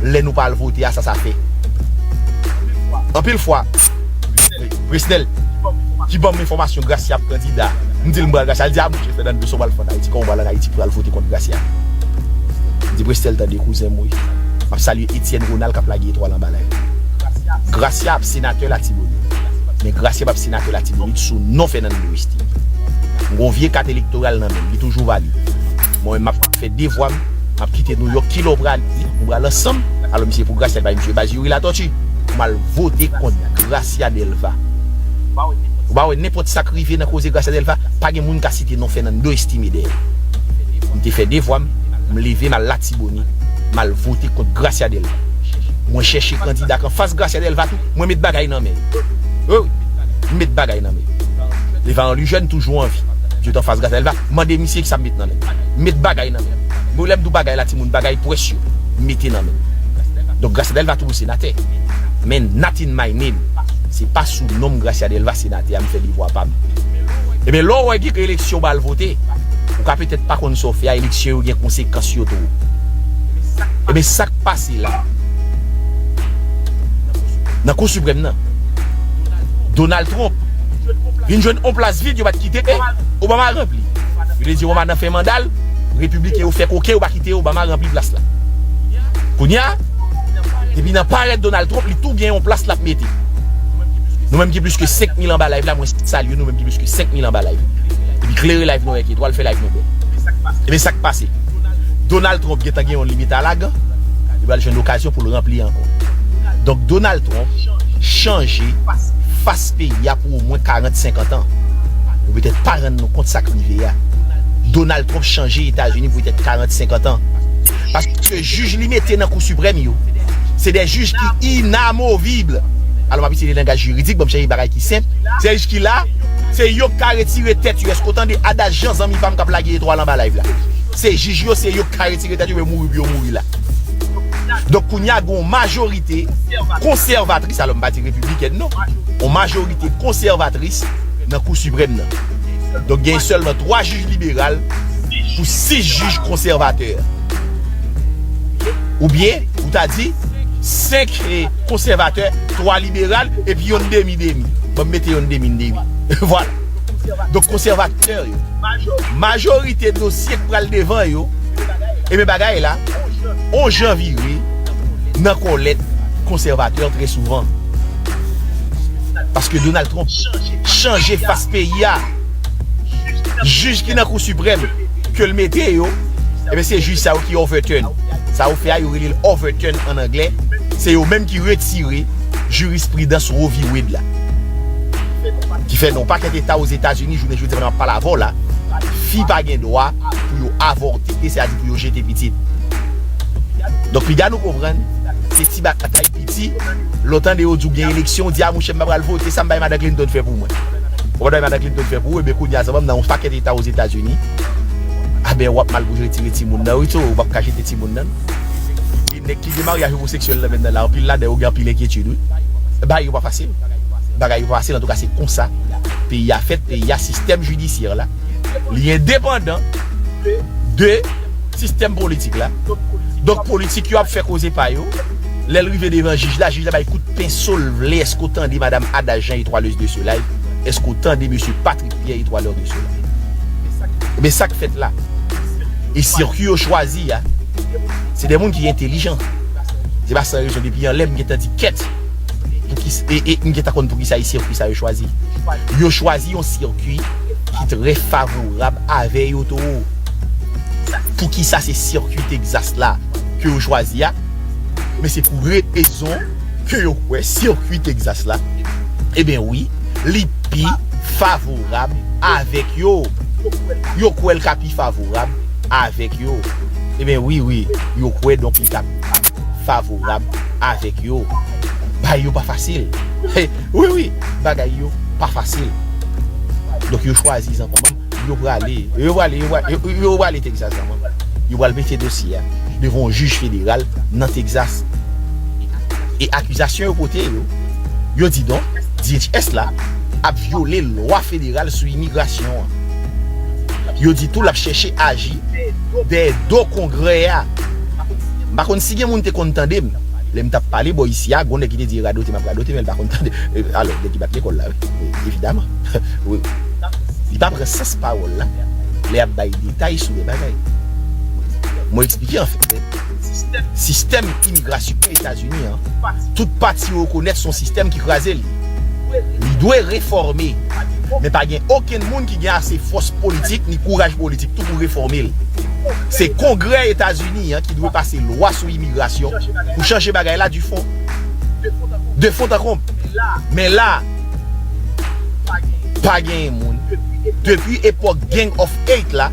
lè nou pa al vote a, sa, sa fè. Anpil fwa, Presnel, ki ban m enfòmasyon Gracia ap kandida. M di l m pral Gracia. L di, "A, monchè, Fernando, sa w pral fè ann Ayiti? Kòman w pral ann Ayiti pou w al vote kont Gracia?" M di, "Presnel, tande kouzen m, wi." M ap salye Etienne Ronald k ap lage etwal anba live. Gracia ap senatè Latibonit. Men Gracia p ap senatè Latibonit sou non Fernando Estimé. M gon vye kat elektoral nan men m, li toujou valid. Mwen menm, m ap fè devwa m, m ap kite Nouyòk, kilè w prale, nou pral ansanm. Alò, misye, pou Gracia, li bay misye baz Youri Latortue. M al vote kont Gracia Delva. Ou pa wè nenpòt sa k rive nan koze Gracia Delva, pa gen moun ka site non Fernando Estimé dèyè. M te fè devwa m, m leve, m al Latibonit, m al vote kont Gracia Delva. Mwen chèche kandida k anfas Gracia Delva tou, mwen met bagay nan men yo. Wi, wi. M met bagay nan men yo. Levayan Lujèn toujou anvi. Yo t anfas Gracia Delva. Mande misye kisa m met nan men l. M met bagay nan men l. Bon, lè m di w bagay la, timoun, bagay pwès yo. M mete nan men l. Donk, Gracia Delva toujou senatè. Men not in my name. Se pa sou non m Gracia Delva senatè a m fè devwa pa m. Ebyen, lè w wè gen eleksyon w al vote, ou ka petèt pa konn sa w fè a, eleksyon yo gen konsekans yo tou. Ebyen, sa k pase la, nan Kou Siprèm nan, Donald Trump vin jwenn on plas vid, yo pa t kite Obama ranpli. Yo te di Obama nan fen manda l, repibliken yo fè koken, yo pa kite Obama ranpli plas la. Kounye a, depi nan parèt Donald Trump, li tou gen yon plas l ap mete. Nou menm ki plis ke senk mil anba live la, mwen salye nou menm ki plis ke senk mil anba live. Epi klere live nou avèk etwal, fè live nou bèl. Ebyen, sa k pase? Donald Trump gentan gen yon limit alagan, li pral jwenn okazyon pou l ranpli ankò. Donk, Donald Trump chanje fas peyi a pou omwen karant, senkant an. Nou petèt pa rann nou kont sa k rive a. Donald Trump chanje Etazini pou petèt karant, senkant an. Paske jij li mete nan Kou Siprèm yo, se de jij ki inamovib. Alò, m ap itilize langaj jiridik, ban m chèche bagay ki senp. Se jij ki la, se yo k ka retire tèt yo. Èske w tande adaj Jan, zanmi pa m k ap lage etwal anba live la? Se jij yo, se yo k ka retire tèt yo, yo mouri pou yo mouri la. Donk, kounye a, gen yon majorite konsèvatris, alò m pa di repibliken non, yon majorite konsèvatris nan Kou Siprèm nan. Donk, gen sèlman twa jij liberal pou sis jij konsèvatè. Oubyen, ou ta di, senk, eh, konsèvatè, twa liberal, epi yonn demi demi. Bon, m mete yonn demi demi. Vwala. Donk, konsèvatè yo, majorite dosye k pral devan yo, Ebyen bagay la, on jan vire nan kòlèt konsèvatè trè souvan. Paske Donald Trump chanje fas peyi a. Jij ki nan Kou Siprèm, ke l mete yo, ebyen se jij sa yo ki overturn. Sa yo fè a, yo rele l overturn ann anglè. Se yo menm ki retire jirispridans Roe v. Wade la. Ki fè nan yon pakèt eta Ozetazini, jounen jodi a, pandan m ap pale avè w la, fi pa gen dwa pou yo avòte, sètadi pou yo jete pitit. Donk, piga nou konprann, se ti batay piti. Lè w tande yo di w gen eleksyon, w di, "A, monchè, m pa pral vote, sa m bay Madan Clinton fè pou mwen." Ou pa bay Madan Clinton fè pou ou, ebyen kounye a, zanmi m, nan yon pakèt eta Ozetazini, a ben, w ap mal pou retire timoun nan, wi, tou, ou p ap ka jete timoun nan. E nèg ki gen maryaj omoseksyèl nan menm nan la, anpil ladan yo gen anpil enkyetid, wi. Bagay yo pa fasil. Bagay yo pa fasil, antouka, se konsa peyi a fèt, peyi a, sistèm jidisyè la, li endepandan de sistèm politik la. Donk, politik yo ap fè koze pa yo. Lè l rive devan jij la, jij la bay kout penso l vle. Èske w tande Madan Ada Jean, étoileuse de ce live? Èske w tande Mesye Patrick Pierre, étoileur de ce live? Ebyen, sa k fèt la? E sirkwi yo chwazi a, se de moun ki entelijan. Se pa san rezon, depi anlè, m gentan di kèt. Poukisa, e, e m gentan konn poukisa e sirkwi sa yo chwazi. Yo chwazi yon sirkwi ki trè favorab avè yo, tou. Poukisa se sirkwi Texas la ke yo chwazi a? Men se pou rezon ke yo kwè sirkwi Texas la, ebyen wi, li pi favorab avèk yo. Yo kwè l ka pi favorab avèk yo. Ebyen wi, wi, yo kwè donk li ka pi favorab avèk yo. Bagay yo pa fasil. Wi, wi, bagay yo pa fasil. Donk yo chwazi zanmi m, yo prale, yo prale, yo prale, yo, yo prale Texas la, man. Yo pral mete dosye a devan yon jij federal nan Texas. E akizasyon yo pote yo, yo di donk, D H S la ap vyole lwa federal sou imigrasyon an. Yo di tou l ap chèche aji dèyè do Kongrè a. M pa konn si gen moun te konn tande m. Lè m t ap pale bò isi a, gon nèg ki te di radote, m ap radote, men l pa konn tande. E, alò, nèg ki bat lekòl la, wi. E, evidaman. Wi. Li pa pran sans pawòl la lè y ap bay detay sou de bagay. Mwen eksplike, anfèt, sistèm imigrasyon Etazini an, tout pati yo rekonèt se yon sistèm ki kraze li. Li dwe refòme. Men pa gen okenn moun ki gen ase fòs politik ni kouraj politik tou pou refòme l. Se Kongrè Etazini an ki dwe pase lwa sou imigrasyon pou chanje bagay la du fond. De fond en comble. Men la, pa genyen moun. Depi epòk Gang of Eight la,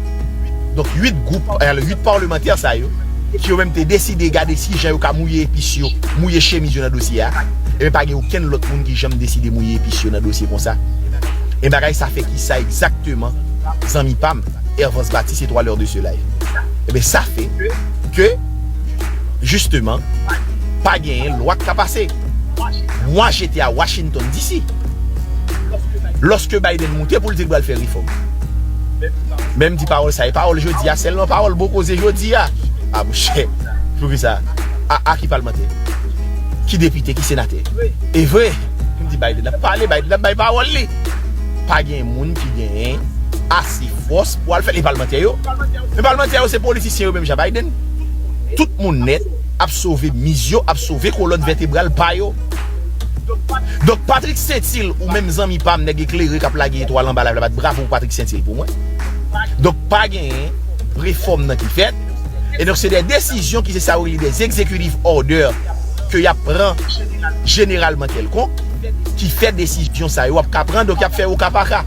donk, uit gwoup, alò, uit palmantè sa yo, ki yo menm te deside gade si jan yo ka mouye epis yo, mouye chemiz yo nan dosye a. Ebyen, pa gen okenn lòt moun ki janm deside mouye epis yo nan dosye konsa. E bagay sa fè kisa egzakteman, zanmi pa m, Hervance Baptiste, étoileur de ce live? Ebyen, sa fè ke, jisteman, pa genyen lwa k ka pase. Moi, j'étais à Washington, D C, lòske Biden moute pou l di l pral fè refòm. Men m di pawòl sa, e pawòl jodi a, sèlman pawòl bon koze jodi a. A, monchè, poukisa? A, a ki palmantè? Ki depite, ki senatè? E vre, m di Biden ap pale, Biden ap bay pawòl li. Pa gen moun ki genyen ase fòs pou al fè, e palmantè yo. Men palmantè yo se politisyen yo menm jan Biden. Tout moun nèt ap sove miz yo, ap sove kolòn vètebral pa yo. Donk, Patrick Saintil, ou menm zanmi pa m, nèg eklere k ap lage etwal anba live la, bat bravo pou Patrick Saintil pou mwen. Donk, pa genyen refòm nan ki fèt. E donk, se de desizyon ki se sa yo rele de executive order ke y ap pran jeneralman kèlkonk, ki fè desizyon sa yo ap ka pran, donk y ap fè yo ka pa ka.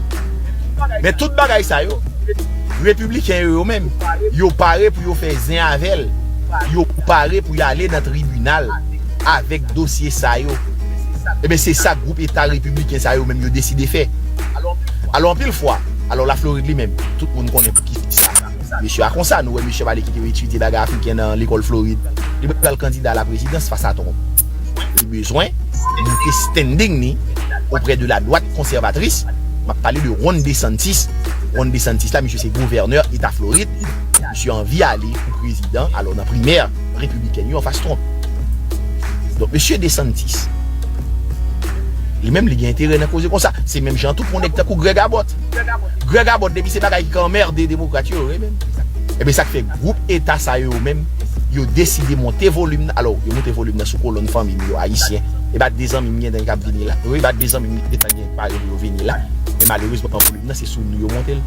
Men tout bagay sa yo, repibliken yo, yo menm, yo pare pou yo fè zen avè l. Yo pare pou y ale nan tribinal avèk dosye sa yo. Ebyen, se sa gwoup eta repibliken sa yo menm yo deside fè. Alò, anpil fwa, alò, Laflorid li menm, tout moun konnen poukisa. Mesye a konsa, nou wè mesye a pale ki te etidye bagay afriken nan lekòl Florid. Li pral kandida a la prezidans fas a Trump. Li bezwen moute standing ni auprès de la droite conservatrice. M ap pale de Ron DeSantis. Ron DeSantis la, misye se gouvènè eta Florid. Misye anvi ale pou prezidan, alò nan primè repibliken yo anfas Trump. Donk, mesye DeSantis, li menm, li gen enterè nan koze konsa. Se menm jan tou pou nèg tankou Greg Abbott. Greg Abbott, depi se bagay ki ka anmède demokrat yo, wi, menm. Ebyen, sa k fè gwoup eta sa yo, yo menm, yo deside monte volim nan. Alò, yo monte volim nan sou kolonn fanmi m yo, ayisyen. E pa de zanmi m gen k ap vini la. Wi, e pa de zanmi m gentan gen pare pou yo vini la. Men malerezman, volim nan, se sou nou yo monte l.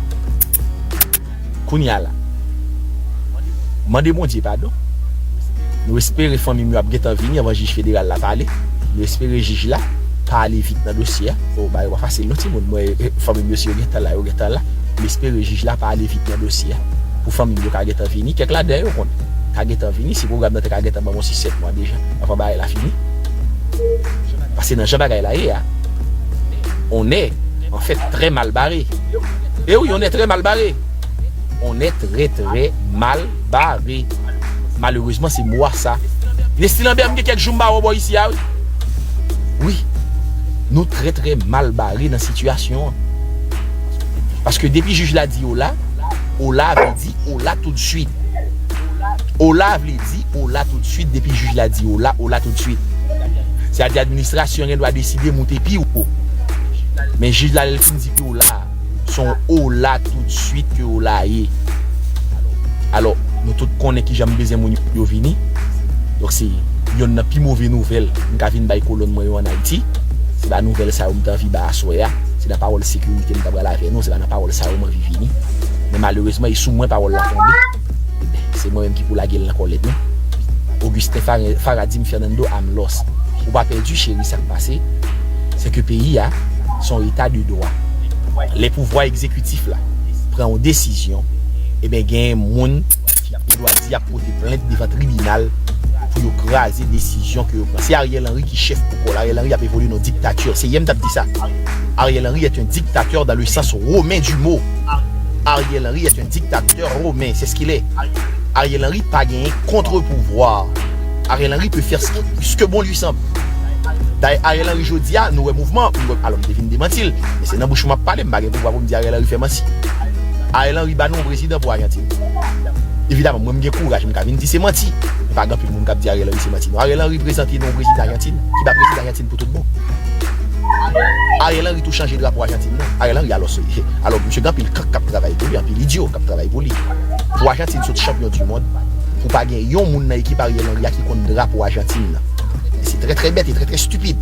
Kounye a la, mande Bondye padon. Nou espere fanmi m yo ap gentan vini anvan jij federal la pale. Nou espere jij la pa ale vit nan dosye a. O, bagay pa fasil non, timoun. Mwen, eh, fanmi m yo, si yo gentan la, yo gentan la. M espere jij la pa ale vit nan dosye a pou fanmi m yo ka gentan vini. Kèk ladan yo konn ka gentan vini, si pwogram nan te ka gentan ban m yon sis sèt mwa deja anvan bagay la fini. Paske nan jan bagay la ye a, on est en fait très mal barré. E wi, on est très mal barré. On est très, très mal barré. Malerezman, se mo a sa. Nesty Lambert, m gen kèk jou m pa wè w bò isi a, wi. Wi, nou trè, trè mal bare nan sitiyasyon an. Paske depi jij la di ola, ola vle di ola toutswit. Ola vle di ola toutswit, depi jij la di ola, ola toutswit. Sètadi administrasyon gen dwa deside moute pi wo. Men jij la, lè l fin di pi ola, se yon ola toutswit ke ola ye. Alò, nou tout konnen kijan m bezwen moun yo vini. Donk, se yonn nan pi move nouvèl m ka vin bay kolonn mwen yo ann Ayiti. Se pa nouvèl sa yo m t anvi ba aswè a. Se nan pawòl sekirite m ta pral avè nou. Se pa nan pawòl sa yo m anvi vini. Men malerezman, e sou mwen pawòl la tonbe. Ebyen, se mwen menm ki pou lage l nan kòlèt nou. Augustin Fara, Fara di m, Fernando, I'm lost. Ou pa pèdi, cheri, sa k pase, se ke peyi a, se yon eta de dwa. Lè pouvwa egzekitif la pran yon desizyon, ebyen, gen moun ki gen dwa di y ap pote plent devan tribinal pou yo kraze desizyon ke yo pran. Se Ariel Henry ki chèf pou kò l. Ariel Henry ap evolye nan diktatè. Se yè m t ap di sa. Ariel Henry est un dictateur dans le sens romain du mot. Ariel Henry est un dictateur romain, c'est ce qu'il est. Ariel Henry pa genyen contre-pouvoir. Ariel Henry peut faire ce qui, ce que bon lui semble. Dayè, Ariel Henry jodi a, nou wè mouvman, nou wè, alò, m te vin demanti l, men se nan bouch ou m ap pale, m pa gen pouvwa pou m di Ariel Henry fè manti. Ariel Henry ba nou yon prezidan pou Ajantin. Evidaman, mwen m gen kouraj, m ka vin di se manti. Men pa gen anpil moun k ap di Ariel Henry se manti. Non, Ariel Henry prezante nou yon prezidan Ajantin, ki ba prezidan Ajantin pou tout bon. Ariel Henry tou chanje drapo Ajantin nan. Ariel Henry, alò, se, alò, misye gen anpil kank k ap travay pou li, anpil idyo k ap travay pou li. Pou Ajantin sot chanpyon di mond, pou pa gen yon moun nan ekip Ariel Henry a ki konn drapo Ajantin nan. Se trè, trè bèt e trè, trè stipid.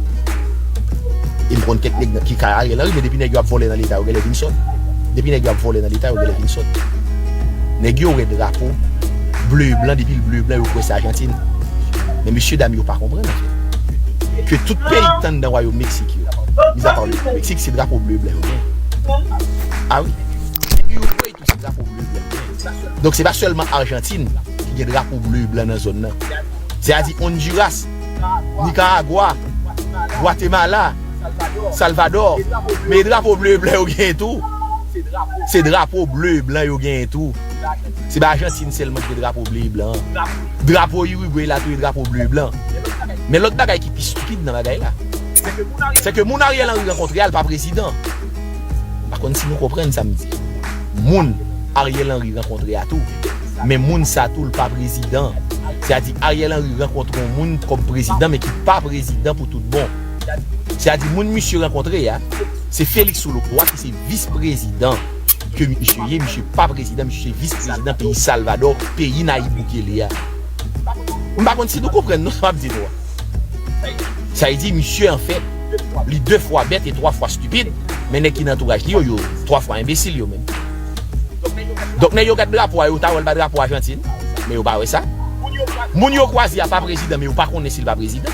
E m konn kèk nèg nan ki ka Ariel Henry, men depi nèg yo ap vòlè nan Leta, yo genlè vin sòt. Depi nèg yo ap vòlè nan Leta, yo genlè vin sòt. Nèg yo wè drapo ble e blan, depi l ble e blan, yo kwè se Ajantin. Men mesye dam yo pa konprann, anfèt, ke tout peyi k t anndan wayòm Meksik yo, mizapa le Meksik, se drapo ble e blan yo genyen. A wi. Uruguay tou, se drapo ble e blan yo genyen. Donk, se pa sèlman Ajantin ki gen drapo ble e blan nan zòn nan. Sètadi Honduras, Nikaragwa, Gwatemala, Salvadò. Men drapo ble e blan yo genyen tou. Se drapo ble e blan yo genyen tou. Se pa Ajantin sèlman ki gen drapo ble e blan. Drapo Uruguay la tou e drapo ble e blan. Men lòt bagay ki pi stipid nan bagay la, se ke moun Ariel Henry rankontre a, l pa prezidan. M pa konn si nou konprann sa m di. Moun Ariel Henry rankontre a tou, men moun sa tou, l pa prezidan. Sètadi Ariel Henry rankontre yon moun kòm prezidan, men ki pa prezidan pou tout bon. Sètadi moun misye rankontre a, se Félix Houellebecq ki se vis prezidan ke misye ye. Misye pa prezidan, misye se vis prezidan peyi Salvadò, peyi Nayib Bukele a. M pa konn si nou konprann non sa m ap di nou a. Sa vle di, misye, anfèt, li de fwa bèt e twa fwa stipid, men nèg ki nan antouraj li yo, yo twa fwa enbesil yo menm. Donk, nèg yo gad drapo a, yo ta wè l pa drapo Ajantin, men yo pa wè sa. Moun yo kwaze a pa prezidan, men yo pa konnen si l pa prezidan.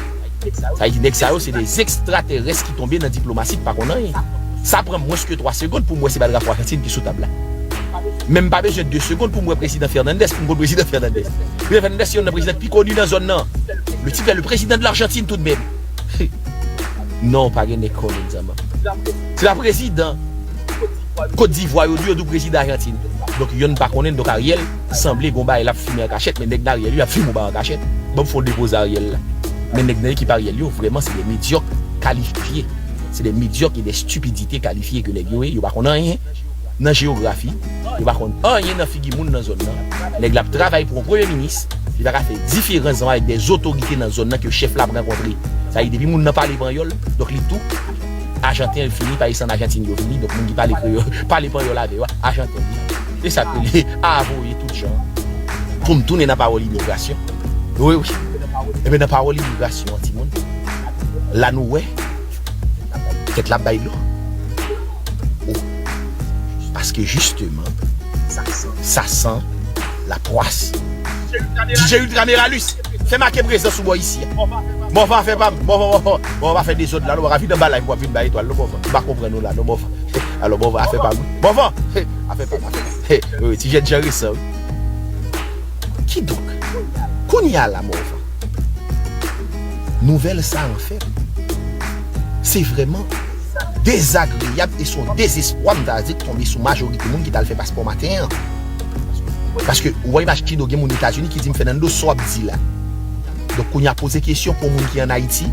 Sa vle di, nèg sa yo, se de ekstratèrès ki tonbe nan diplomasi, ki pa konn anyen. Sa pran mwens ke twa segonn pou m wè se pa drapo Ajantin ki sou tab la. Men m pa bezwen de segonn pou m wè prezidan Fernandez, pou m konn prezidan Fernandez. Prezidan Fernandez se youn nan prezidan ki pi koni nan zòn nan. Le type est le président de l'Argentine tout de même. Non, pa gen nèg konnen, zanmi. Se pa prezidan Kot Divwa, yo di, yo di w prezidan Ajantin. Donk, yonn pa konnen, donk Ariel sanble gon bagay l ap fimen an kachèt, men nèg nan Ariel yo ap fimen yon bagay an kachèt. Ban m fè yon depoze Ariel la. Men nèg nan ekip Ariel yo, vrèman, se de medyòk kalifye. Se de medyòk e de stipidite kalifye ke nèg yo ye, yo pa konn anyen nan jeyografi, yo pa konn anyen nan figi moun nan zòn nan. Nèg la ap travay pou yon premye minis, li pa ka fè diferans ansanm avèk de otorite nan zòn nan ke chèf la ap rankontre. Sa vle di, depi moun nan pale panyòl, donk li tou, Ajanten fini, pa egzanp, Ajantin yo vini, donk moun ki pale kreyòl, pale panyòl avè yo, Ajanten li. E sa k rele avoye tout jan. Pou m tounen nan pawòl imigrasyon. Wi, wi. Ebyen, nan pawòl imigrasyon an, timoun, la nou wè tèt la bay dlo. Oh. Paske jisteman, sa san la pwas. D J Ultra Meralus, fè make prezans ou bò isi a. Mòvan, afè pa m. Mòvan, mòvan, mòvan, pa fè dezòd la, non, pa ka vin anba live pou w ap vin bay etwal, non, mòvan. M pa konprann ou la, non, mòvan. Alò, mòvan, afè pa m. Mòvan, afè pa m, afè pa m. Wi, wi, ti jèn jan resan, wi. Kidonk, kounye a la, mòvan, nouvèl sa, anfèt, se vrèman dezagreyab e se yon dezespwa, m ta di, k tonbe sou majorite moun ki t al fè paspò maten an. Paske, ou wè imaj Kido, gen moun Etazini ki di, "M, Fernando, sa w ap di la?" Donk, kounye a, poze kesyon pou moun ki ann Ayiti,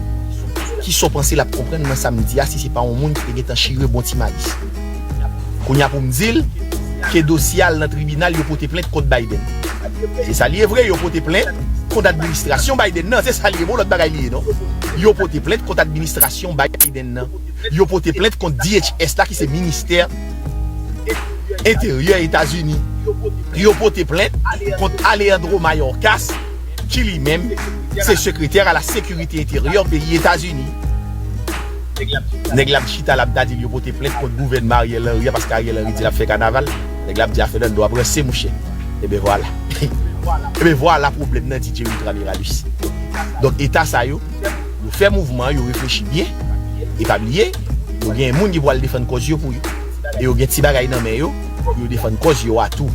kisa w panse l ap konprann nan sa m di a, si se pa yon moun ki te gentan chire bon ti malis? Kounye a, pou m di l ke dosye a al nan tribinal, yo pote plent kont Biden. Se sa l ye vre, yo pote plent kont administrasyon Biden nan. Se sa l ye, bon, lòt bagay li ye, non. Yo pote plent kont administrasyon Biden nan. Yo pote plent kont D H S la, ki se ministè Enteryè Etazini. Yo pote plent kont Alejandro Mayorkas, ki li menm se sekretè a la sekirite enteryè peyi Etazini. Nèg la ap chita, l ap ta di l yo pote plent kont gouvènman Ariel Henry a, paske Ariel Henry di l ap fè kanaval. Nèg la ap di a Fernando ap ranse, mouchè. Ebyen, vwala. Ebyen, vwala pwoblèm nan, D J Ultra Miralus. Donk, eta sa yo, yo fè mouvman an, yo reflechi byen. E pa bliye, yo gen moun ki pral defann kòz yo pou yo. E yo gen ti bagay nan men yo, pou yo defann kòz yo a tou.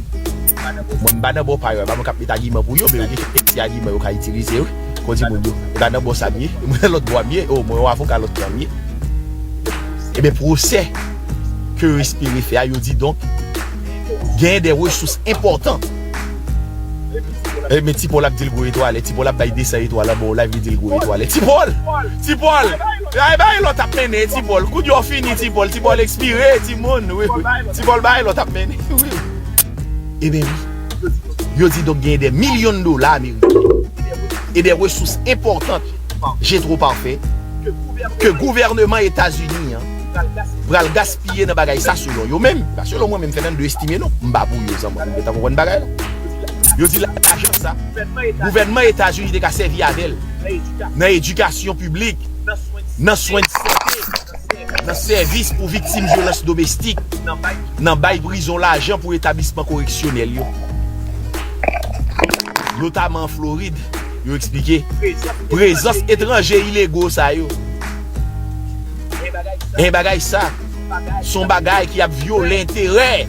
Mwen, m pa nan bò pa yo, e pa mwen k ap met agiman pou yo, men yo gen kèk ti agiman yo ka itilize, wi. Kon di moun yo, e pa nan bò sa m ye, mwen nan lòt bò a m ye, o, mwen yon avoka lòt bò a m ye. Ebyen, pwosè ke yo espere fè a, yo di donk, genyen de resous enpòtan. E, men Ti Pòl ap di l gwo etwalè. Ti Pòl ap bay de san etwal anba yon live, li di l gwo etwalè. Ti Pòl! Ti Pòl! Ay, bay lòt ap mennen, Ti Pòl. Kounye a w fini, Ti Pòl. Ti Pòl ekspire, timoun. Wi, wi. Ti Pòl bay lòt ap mennen. Wi, wi. Ebyen, wi. Yo di donk genyen de milyon dola ameriken e de resous enpòtan, Jetro Parfait, ke gouvènman Etazini an pral gaspiye nan bagay sa, selon yo menm. Pa selon mwen menm, Fernando, estime, non. M pa pou yo, zanmi, nou gentan konprann bagay la. Yo di la, lajan sa, gouvènman Etazini te ka sèvi avè l nan edikasyon piblik, nan swen de sante, nan sèvis pou viktim vyolans domestik, nan bay prizon lajan pou etablisman koreksyonèl yo. Notaman an Florid, yo eksplike prezans etranje ilego sa yo. Men bagay sa, se yon bagay ki ap vyole enterè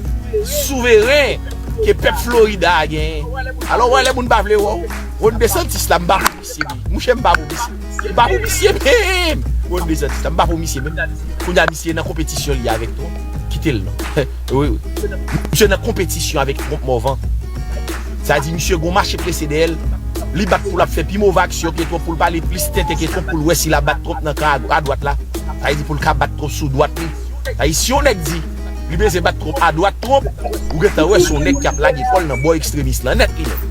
souveren ke pèp Florida a genyen. Alò, w wè lè moun pa vle wè w, Ron DeSantis la, m pa pou misye, men. Mouche, m pa pou misye. M pa pou misye menm. Ron DeSantis la, m pa pou misye menm. Kounye a, misye nan konpetisyon li avèk Trump. Kite l non. Wi, wi. Misye nan konpetisyon avèk Trump, mòvan. Sa di misye gon mache prese dèyè l. Li bat pou l ap fè pi move aksyon ke Trump, pou l pale plis tenten ke Trump, pou l wè si l ap bat Trump nan kan a, a dwat la. Sa vle di pou l ka bat Trump sou dwat li. Sa vle di si yon nèg di li bezwen bat Trump a dwat Trump, ou gentan wè se yon nèg k ap lage kò l nan bò ekstremis lan nèt li menm.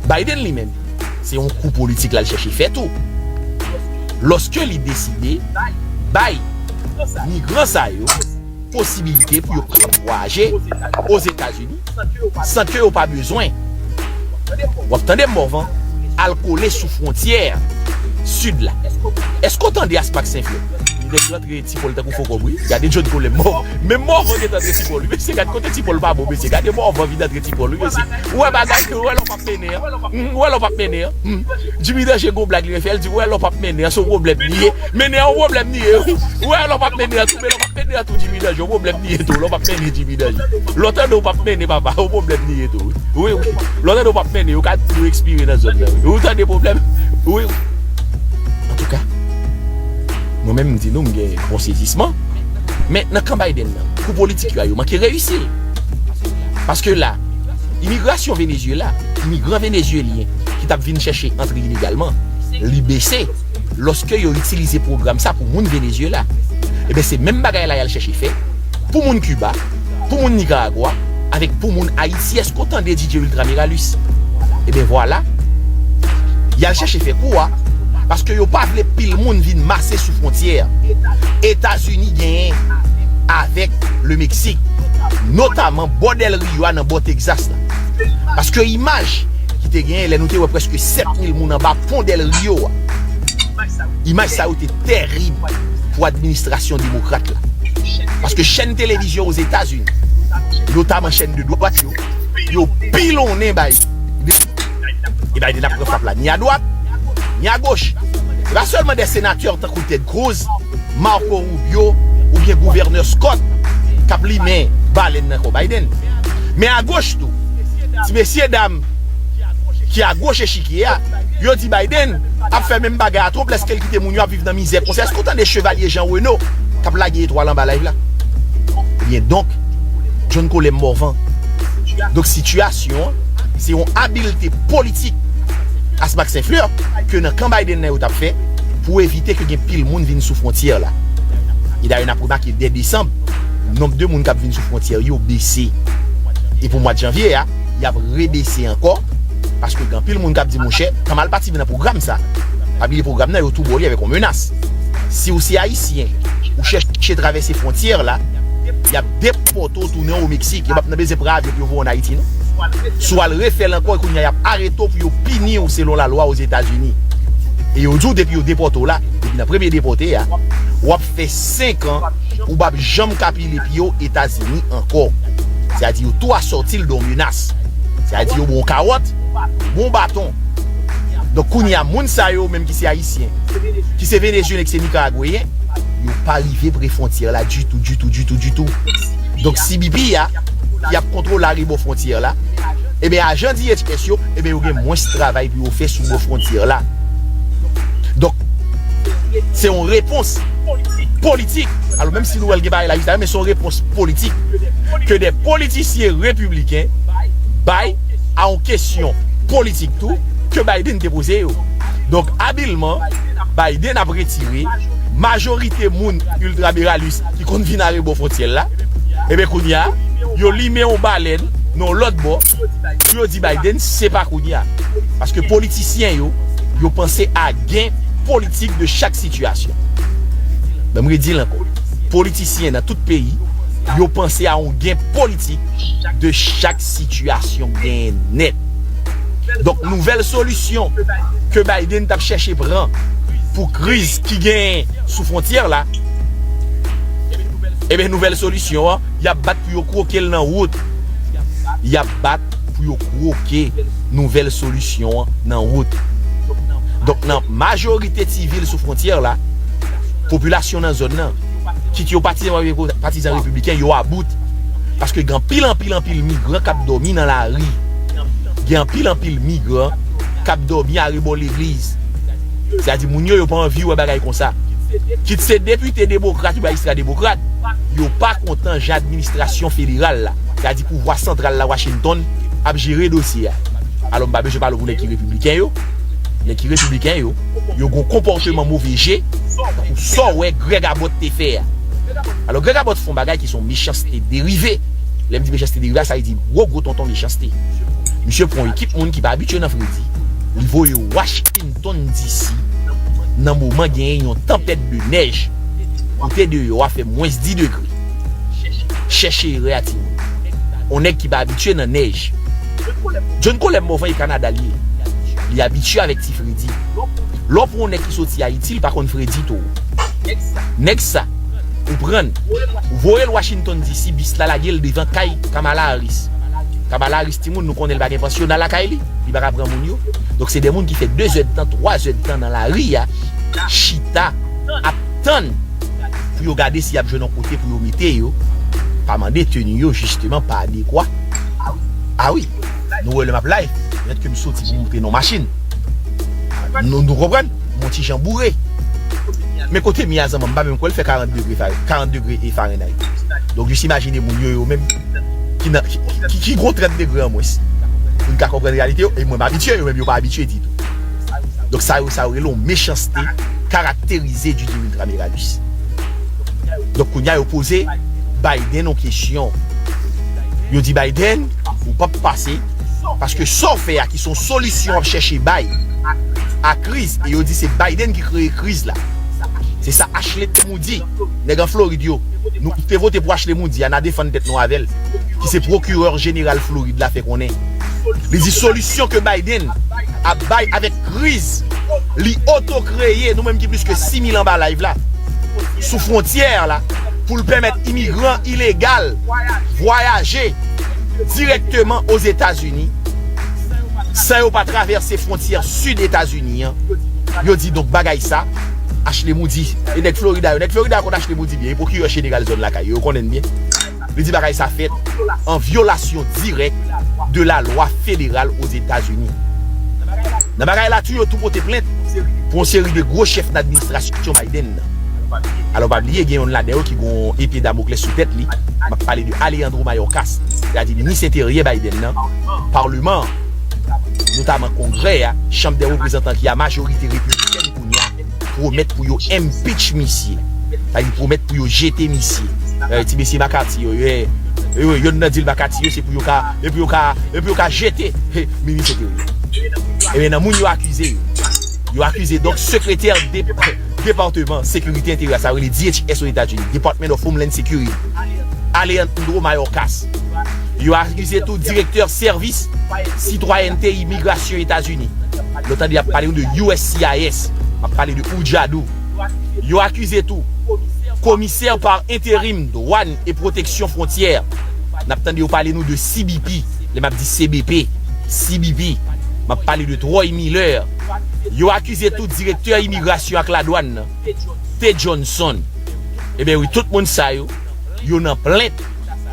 Biden li menm, se yon kou politik l al chèche fè tou. Lòske li deside bay migran sa yo posibilite pou yo kapab vwayaje Ozetazini san ke yo pa bezwen, w ap tande m, mòvan, al kole sou fwontyè sid la. Èske w tande Aspak Senflè? Nèg rantre Ti Pòl tankou fo kòb, wi. Gade John Colem, mò. Menm mòvan gentan antre Ti Pòl, wi. Mesye, gade kote Ti Pòl pa bon, mesye. Gade mòvan vin antre Ti Pòl, wi, mesye. Ou wè bagay, ou wè lè w p ap mennen an. Hmm, ou wè lè w p ap mennen an. Hmm. Jimmy Danje gon blag li fè, l di, ou wè lè w p ap mennen an, se yon pwoblèm li ye. Mennen an, yon pwoblèm li ye, wi. Ou wè lè w p ap mennen an tou, men lè w p ap mennen an tou, Jimmy Danje, yon pwoblèm li ye tou. Lè w p ap mennen Jimmy Danje. Lè w tande w p ap mennen, papa, yon pwoblèm li ye tou, wi. Wi, wi. Lè w tande w p ap mennen, yo ka di w ekspire nan zòn nan, wi. Ou tande pwoblèm? Wi, wi. Antouka, mwen menm, m di nou, m gen yon sezisman. Men nan kan Biden nan, kou politik yo a, yo manke reyisi l. Paske la, imigrasyon Venezyela, imigran venezyelyen ki t ap vin chèche antre ilegalman, li bese lòske yo itilize pwogram sa pou moun Venezyela. Ebyen, se menm bagay la y al chèche fè pou moun Kiba, pou moun Nikaragwa, avèk pou moun Ayiti. Èske w tande, D J Ultra Miralus? Ebyen, vwala. Y al chèche fè kou a, paske yo pa vle pil moun vin mase sou fwontyè a. Etazini genyen avèk le Meksik, notaman bò Del Rio a nan bò Texas la. Paske imaj ki te genyen lè nou te wè prèske sèt mil moun anba pon Del Rio a, imaj sa yo te tèrib pou administrasyon demokrat la. Paske chèn televizyon Ozetazini, notaman chèn de dwat yo, yo pilonnen Biden. E Biden ap pran frap la, ni a dwat, ni a goch. Se pa sèlman de senatè tankou Ted Cruz, Marco Rubio, oubyen gouvènè Scott k ap limen balèn nan kò Biden. Men a goch tou, ti mesye dam ki a goch echikye a, yo di Biden ap fè menm bagay a Trump lèske l kite moun yo ap viv nan mizè konsa. Èske w tande chevalye Jean Renaud k ap lage etwal anba live la? Ebyen donk, John Colem Morvan. Donk sitiyasyon an, se yon abilte politik Asmack Saint Fleur ke nan kan Biden nan yo t ap fè pou evite ke gen pil moun vin sou fwontyè la. E dayè n ap remake dè desanm, nonb de moun k ap vin sou fwontyè yo bese. E pou mwa janvye a, y ap rebese ankò, paske gen anpil moun k ap di, monchè, tan mal pati vin nan pwogram sa. Pa bliye pwogram nan, yo tou bò li avèk yon menas. Si w se ayisyen, ou chèche travèse fwontyè la, y ap depòte w tounen o Meksik. Yo p ap nan bezwen pran avyon pou yo voye w ann Ayiti, non. Si w al refè l ankò, kounye a y ap arete w pou yo pini w selon lalwa Ozetazini. E yo di w depi yo depòte w la, depi nan premye depòte a, w ap fè senk an ou p ap janm ka pile pye w Etazini ankò. Sètadi yo tou asòti l de yon menas. Sètadi yo ba w kawòt, yo ba w baton. Donk kounye a, moun sa yo menm ki se ayisyen, ki se venezuelyen, ki se nikaragweyen, yo pa rive pre fwontyè la ditou, ditou, ditou, ditou. Donk C B P a, ki ap kontwole arebò fwontyè la, ebyen ajan D H S yo, ebyen yo gen mwens travay pou yo fè sou bò fwontyè la. Donk, se yon repons politik. Alò, menm si nou wè l gen bagay la jis la, men se yon repons politik ke de politisyen repibliken bay a yon kesyon politik tou ke Biden te poze yo. Donk, abilman, Biden ap retire majorite moun iltraberalis ki konn vin arebò fwontyè la. Ebyen, kounye a, yo limen yon balèn nan yon lòt bò pou yo di Biden, se pa kounye a. Paske politisyen yo, yo panse a gen politik de chak sitiyasyon. Ban m redi l ankò. Politisyen nan tout peyi, yo panse a yon gen politik de chak sitiyasyon genyen nèt. Donk, nouvèl solisyon ke Biden t ap chèche pran pou kriz ki genyen sou fwontyè la, ebyen, nouvèl solisyon an, y ap bat pou yo kwoke l nan wout. Y ap bat pou yo kwoke nouvèl solisyon an nan wout. Donk, nan majorite ti vil sou fwontyè la, popilasyon nan zòn nan, kit yo patizan oubyen patizan repibliken, yo about. Paske gen anpil, anpil, anpil migran k ap dòmi nan lari. Gen anpil, anpil migran k ap dòmi arebò legliz. Sètadi moun yo, yo pa anvi wè bagay konsa. Kit se depite demokrat oubyen ekstra demokrat, yo pa kontan jan administrasyon federal la, sètadi pouvwa santral la, Washington, ap jere dosye a. Alò, m pa bezwen pale w pou nèg ki repibliken yo. Nèg ki repibliken yo, yo gen yon konpòteman move je, tankou sa w wè Greg Abbott te fè a. Alò, Greg Abbott fè yon bagay ki se yon mechanste derive. Lè m di mechanste derive a, sa vle di gwo, gwo tonton mechanste. Misye pran yon ekip moun ki pa abitye nan fredi, li voye yo Washington D C nan moman genyen yon tanpèt de nèj, kote deyò a fè mwens dis degre. Chèche erè a, timoun. Yon nèg ki pa abitye nan nèj. John Colem Morvan e Kanada l ye. Li abitye avèk ti fredi. Lè w pran yon nèg ki soti Ayiti, li pa konn fredi tou. Nèg sa, ou pran l, ou voye l Washington D C, bis la lage l devan kay Kamala Harris. Kamala Harris, timoun, nou konnen l pa gen pansyona lakay li. Li pa ka pran moun yo. Donk, se de moun ki fè de zèdtan, twa zèdtan nan lari a, chita, ap tann pou yo gade si y ap jwenn yon kote pou yo mete yo. Pa mande teni yo, jisteman, pa adekwa. A wi, nou wè lè m ap live, mèt ke m soti pou m monte nan machin. Nou, nou konprann? M on ti jan boure. Men kote m ye a, zanmi m, m pa menm kwè l fè karant degre Fa-, karant degre e Fahrenheit. Donk, jis imajine moun yo, yo menm, ki nan, ki, ki, ki gon trant degre an mwens. Pou n ka konprann reyalite yo, e mwen m abitye, yo menm yo pa abitye ditou. Donk, sa yo, sa yo rele yon mechanste karakterize di diri intramural. Donk, kounye a, yo poze Biden yon kesyon. Yo di, Biden, ou p ap pase, paske sa w fè a, ki se yon solisyon w ap chèche bay a kriz, e yo di se Biden ki kreye kriz la. Se sa Ashley Moody, Nèg an Florid yo, nou te vote pou Ashley Moody a, n a defann tèt nou avè l, ki se pwokirè jeneral Florid la fè konnen. Li di solisyon ke Biden ap bay avèk kriz li oto kreye, nou menm ki plis ke sis mil anba live la, sou fwontyè la, pou l pèmèt imigran ilegal vwayaje dirèkteman Ozetazini san yo pa travèse fwontyè sid Etazini an. Yo di donk bagay sa, Ashley Moody, e nèg Florida yo, nèg Florida yo konn Ashley Moody byen, e pwokirè jeneral zòn lakay yo, yo konnen l byen. Li di bagay sa fèt an vyolasyon dirèk de la lwa federal Ozetazini. Nan bagay la tou, yo tou pote plent pou yon seri de gwo chèf nan administrasyon Biden nan. Alò, pa bliye, gen yonn ladan yo ki gen yon epe Damoklès sou tèt li. M ap pale de Alejandro Mayorkas, sètadi minis enteryè Biden nan, palman an, notaman Kongrè a, Chanm dè Reprezantan ki a majorite repiblikèn kounye a, pwomèt pou yo impeach misye. Sa di pwomèt pou yo jete misye. Eh, ti mesye McCarthy yo, yo, yo, yonn nan dil McCarthy yo, se pou yo ka, e pou yo ka, e pou yo ka jete, he, minis enteryè. Ebyen, nan moun yo akize yo, yo akize donk sekretè de, depatman sekirite enteryè, sa yo rele D H S Ozetazini, Department of Homeland Security, Alejandro Mayorkas. Yo akize tou direktè sèvis sitwayènte imigrasyon Etazini. Yo tande y ap pale de U S C I S, m ap pale de UJADU. Yo akize tou komisè pa enterim dwàn e pwoteksyon fwontyè. N ap tande yo pale nou de C B P, lè m ap di C B P, C B P. M ap pale de Troy Miller. Yo akize tou direktè imigrasyon ak ladwàn nan, T Johnson. Ebyen wi, tout moun sa yo, yo nan plent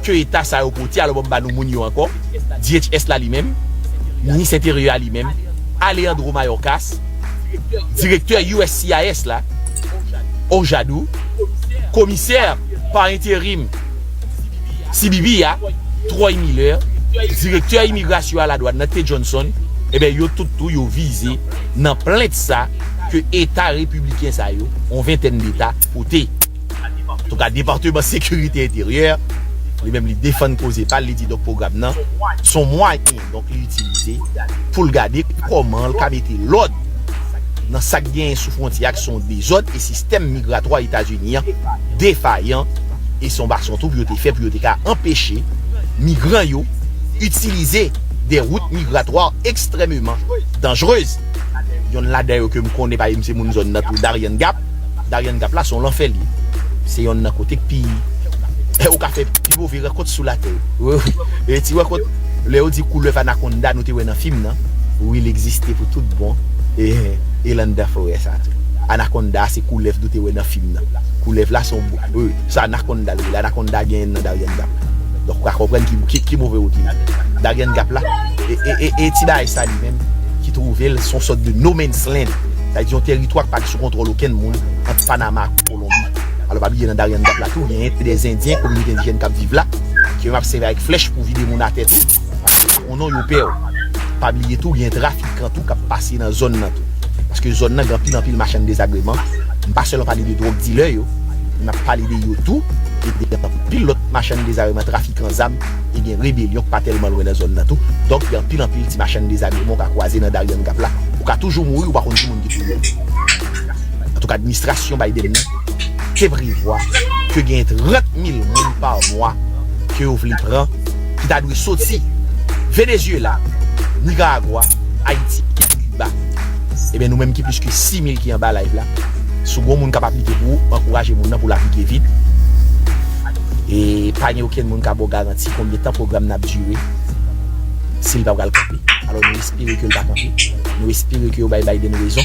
ke eta sa yo pote. Alò, ban m ba nou moun yo ankò. D H S la li menm, minis enteryè a li menm, Alejandro Mayorkas, direktè U S C I S la, UJADU, komisè pa enterim C B P a, Troy Miller, direktè imigrasyon a ladwàn nan, T Johnson, ebyen, yo tout tou, yo vize nan plent sa ke eta repibliken sa yo, yon ventèn deta, pote. Antouka, Depatman Sekirite Enteryè, li menm, li defann koze pa l, li di donk pwogram nan se yon mwayen, donk, li itilize pou l gade kòman l ka mete lòd nan sa k genyen sou fwontyè a, ki se yon dezòd, e sistèm migratwa Etazini an defayan, e se yon bason tou pou yo te fè, pou yo te ka anpeche migran yo itilize de wout migratwa ekstrèmeman danjrez. Yonn ladan yo ke m konnen, paske m se moun zòn nan tou, Darien Gap. Darien Gap la, se yon lanfè li ye. Se yonn nan kote k pi, e, ou ka fè pi move rankont sou latè. Wi, wi. E ti rankont, lè yo di koulèv anakonda nou te wè nan fim nan, wi, li egziste pou tout bon. E, e anndan forè sa tou. Anakonda, se koulèv nou te wè nan fim nan. Koulèv la, se yon, wi, se anakonda l rele. Anakonda genyen nan Darien Gap. Donk, ou ka konprann ki, ki, ki move wout li ye. Darien Gap la, e, e, e, e ti bagay sa li menm, ki twouve l se yon sòt de no man's land. Sa vle di yon tèritwa ki pa sou kontwòl okenn moun, ant Panama ak Kolonbi. Alò, pa bliye, nan Darien Gap la tou, genyen de Zendyen, kominote endijèn k ap viv la, ke yo ap sèvi avèk flèch pou vide moun atè tou. Paske yo pa konn ou, yo pè w. Pa bliye tou, gen trafikan tou k ap pase nan zòn nan tou. Paske zòn nan gen anpil, anpil machann dezagreman. M pa sèlman pale de dwòg dilè yo, m ap pale de yo tou, e de anpil lòt machann dezagreman, trafikan zam, e gen rebelyon k pa tèlman lwen nan zòn nan tou. Donk, gen anpil, anpil ti machann dezagreman w ka kwaze nan Darien Gap la. Ou ka toujou mouri, ou pa konn ki moun ki touye w. Antouka, administrasyon Biden nan te prevwa ke gen trant mil moun pa mwa ke yo vle pran, ki ta dwe soti Venezyela, Nikaragwa, Ayiti, Kiba. Ebyen, nou menm ki plis ke sis mil ki anba live la, si w gen yon moun k ap aplike pou ou, ankouraje moun nan pou l aplike vit. E pa gen okenn moun k ap ba w garanti konbyen tan pwogram nan ap dire, si l pa pral kanpe. Alò, nou espere ke l pa kanpe. Nou espere ke yo bay Biden rezon.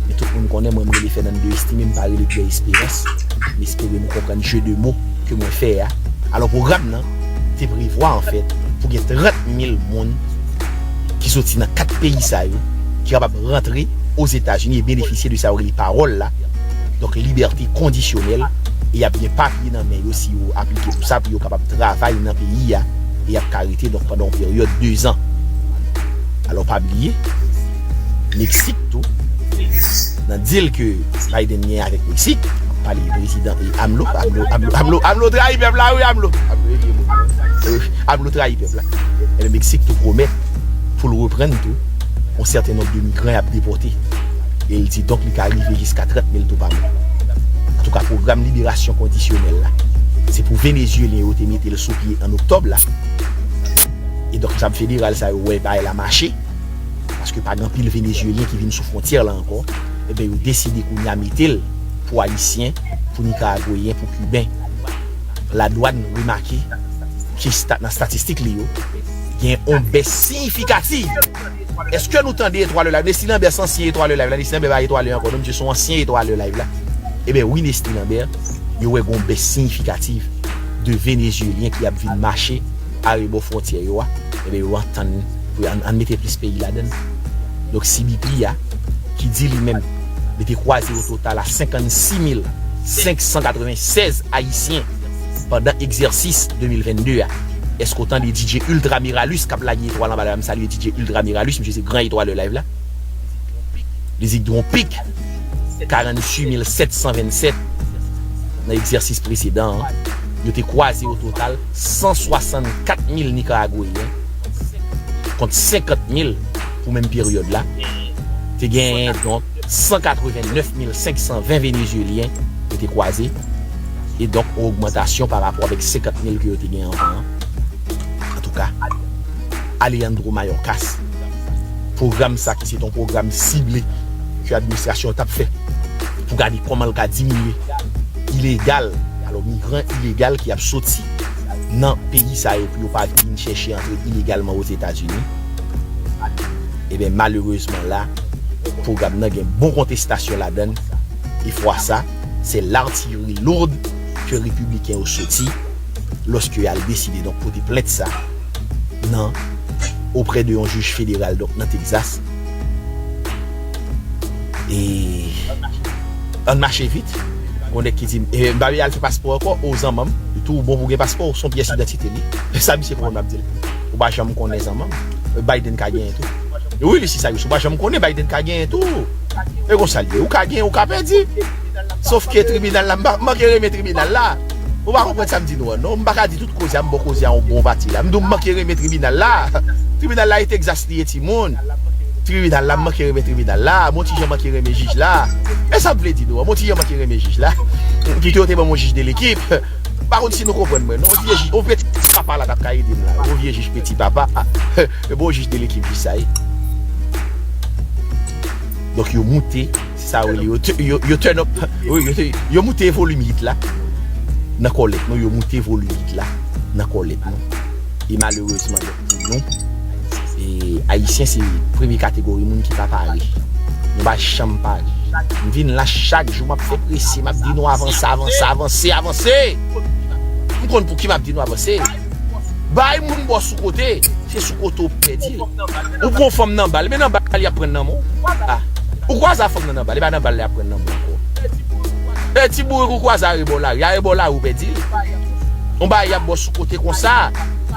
Men tout moun konnen mwen, m rele Fernando Estime, m pa rele Pierre Espérance. M espere nou konprann jeu de mots ke mwen fè a. Alò, pwogram nan te prevwa, anfèt, pou gen trant mil moun ki soti nan kat peyi sa yo, ki kapab rantre Ozetazini e benefisye de sa yo rele pawòl la. Donk, libète kondisyonèl, e y ap gen papye nan men yo si yo aplike pou sa, pou yo kapab travay nan peyi a, e y ap ka rete, donk, pandan yon peryòd dezan. Alò, pa bliye, Meksik tou, nan deal ke Biden gen avèk Meksik, pale prezidan e AMLO, AMLO, AMLO, AMLO, AMLO trayi pèp la, wi, AMLO. AMLO e vye moun. Euh, AMLO trayi pèp la. Ebyen, Meksik tou pwomèt pou l reprann tou yon sèten nonb de migran y ap depòte. E l di donk li ka rive jiska trant mil tou pa mwa. Antouka, pwogram liberasyon kondisyonèl la, se pou Venezyelyen yo te mete l sou pye an oktòb la. E donk, zam federal sa yo wè bagay la mache. Paske pa gen anpil Venezyelyen ki vin sou fwontyè la ankò. Ebyen, yo deside kounye a mete l pou Ayisyen, pou Nikaragweyen, pou Kiben. Ladwàn remake ke sta-, nan estatistik li yo, gen yon bès siyifikativ. Èske nou tande Etwale Live? Nesly Lambert se ansyen Etwale Live la. Nesly Lambert pa Etwale ankò, non, misye se yon ansyen Etwale Live la. Ebyen, wi, Nesly Lambert, yo wè gen yon bès siyifikativ de Venezyelyen ki ap vin mache arebò fwontyè yo a. Ebyen, yo antann pou ann, ann mete plis peyi ladan l. Donk, C B P a, ki di li menm, li te kwaze o total a senkannsis mil senk san katrevennsèz Ayisyen pandan egzèsis de mil vennde a. Èske w tande D J Ultra Miralus k ap lage etwal anba la? M salye D J Ultra Miralus, misye se gran etwal live la. Li di gen yon pik karanntuit mil sèt san vennsèt nan egzèsis presedan an. Yo te kwaze o total san swasannkat mil Nikaragweyen kont senkant mil pou menm peryòd la. Te genyen, donk, san katrevennèf mil senk san ven Venezyelyen yo te kwaze. E donk, yon ogmantasyon pa rapò avèk senkant mil ke yo te gen anvan an. Antouka, Alejandro Mayorkas, pwogram sa ki se t yon pwogram sible ke administrasyon an t ap fè pou gade kòman l ka diminye ilegal, alò migran ilegal ki ap soti nan peyi sa yo pou yo pa vin chèche antre ilegalman Ozetazini. Ebyen, malerezman la, pwogram nan gen bon kontestasyon ladan l. E fwa sa, se l'artillerie lourde ke repibliken yo soti lòske y al deside donk pote plent sa nan, oprè de yon jij federal, donk nan Texas. E ann mache vit. Gon nèg ki di m, e, m pa vle al fè paspò ankò. O, zanmanm, li tou bon pou gen paspò, se yon pyès idantite li. Sa misye konprann m ap di l. Ou pa janm konnen, zanmanm. Biden ka genyen tou. Wi, li si sa yo, ou pa janm konnen, Biden ka genyen tou. E konsa l ye, ou ka genyen, ou ka pèdi. Sòf ke tribinal la, m pa, m manke renmen tribinal la. Ou pa konprann sa m di nou an, non. M pa ka di tout koze a, m ba w koze a yon bon pati la. M di w m manke renmen tribinal la. Tribinal la e Texas li ye, timoun. Tribinal la, m manke renmen tribinal la. M on ti jan manke renmen jij la. E sa m vle di nou an, m on ti jan manke renmen jij la. Pito yo te ban m yon jij de lekip. M pa konn si nou konprann mwen, non. Yon vye jij, yon peti papa la t ap ka ede m la. Yon vye jij peti papa. E bon jij de lekip jij sa ye. Donk yo moute, se sa yo rele, yo, te- yo, yo turn up, wi, yo, te- yo moute volim hit la nan kòlèt nou, yo moute volim hit la nan kòlèt nou. E malerezman, donk, pou nou, e, Ayisyen se premye kategori moun ki pa pare. Nou pa janm pare. M vin la chak jou, m ap fè prese, m ap di nou avanse, avanse, avanse, avanse. M konn pou ki m ap di nou avanse. Bay moun bò sou kote, se sou kote w pèdi l. Ou pran fanm nan bal, men nan bal li ap pran nan men w. Ah. Ou kwaze a fanm nan nan bal, e pa nan bal li ap pran nan men w ankò. E ti bourik ou kwaze arebò lari, arebò lari ou pèdi l. On bagay y ap bò sou kote konsa.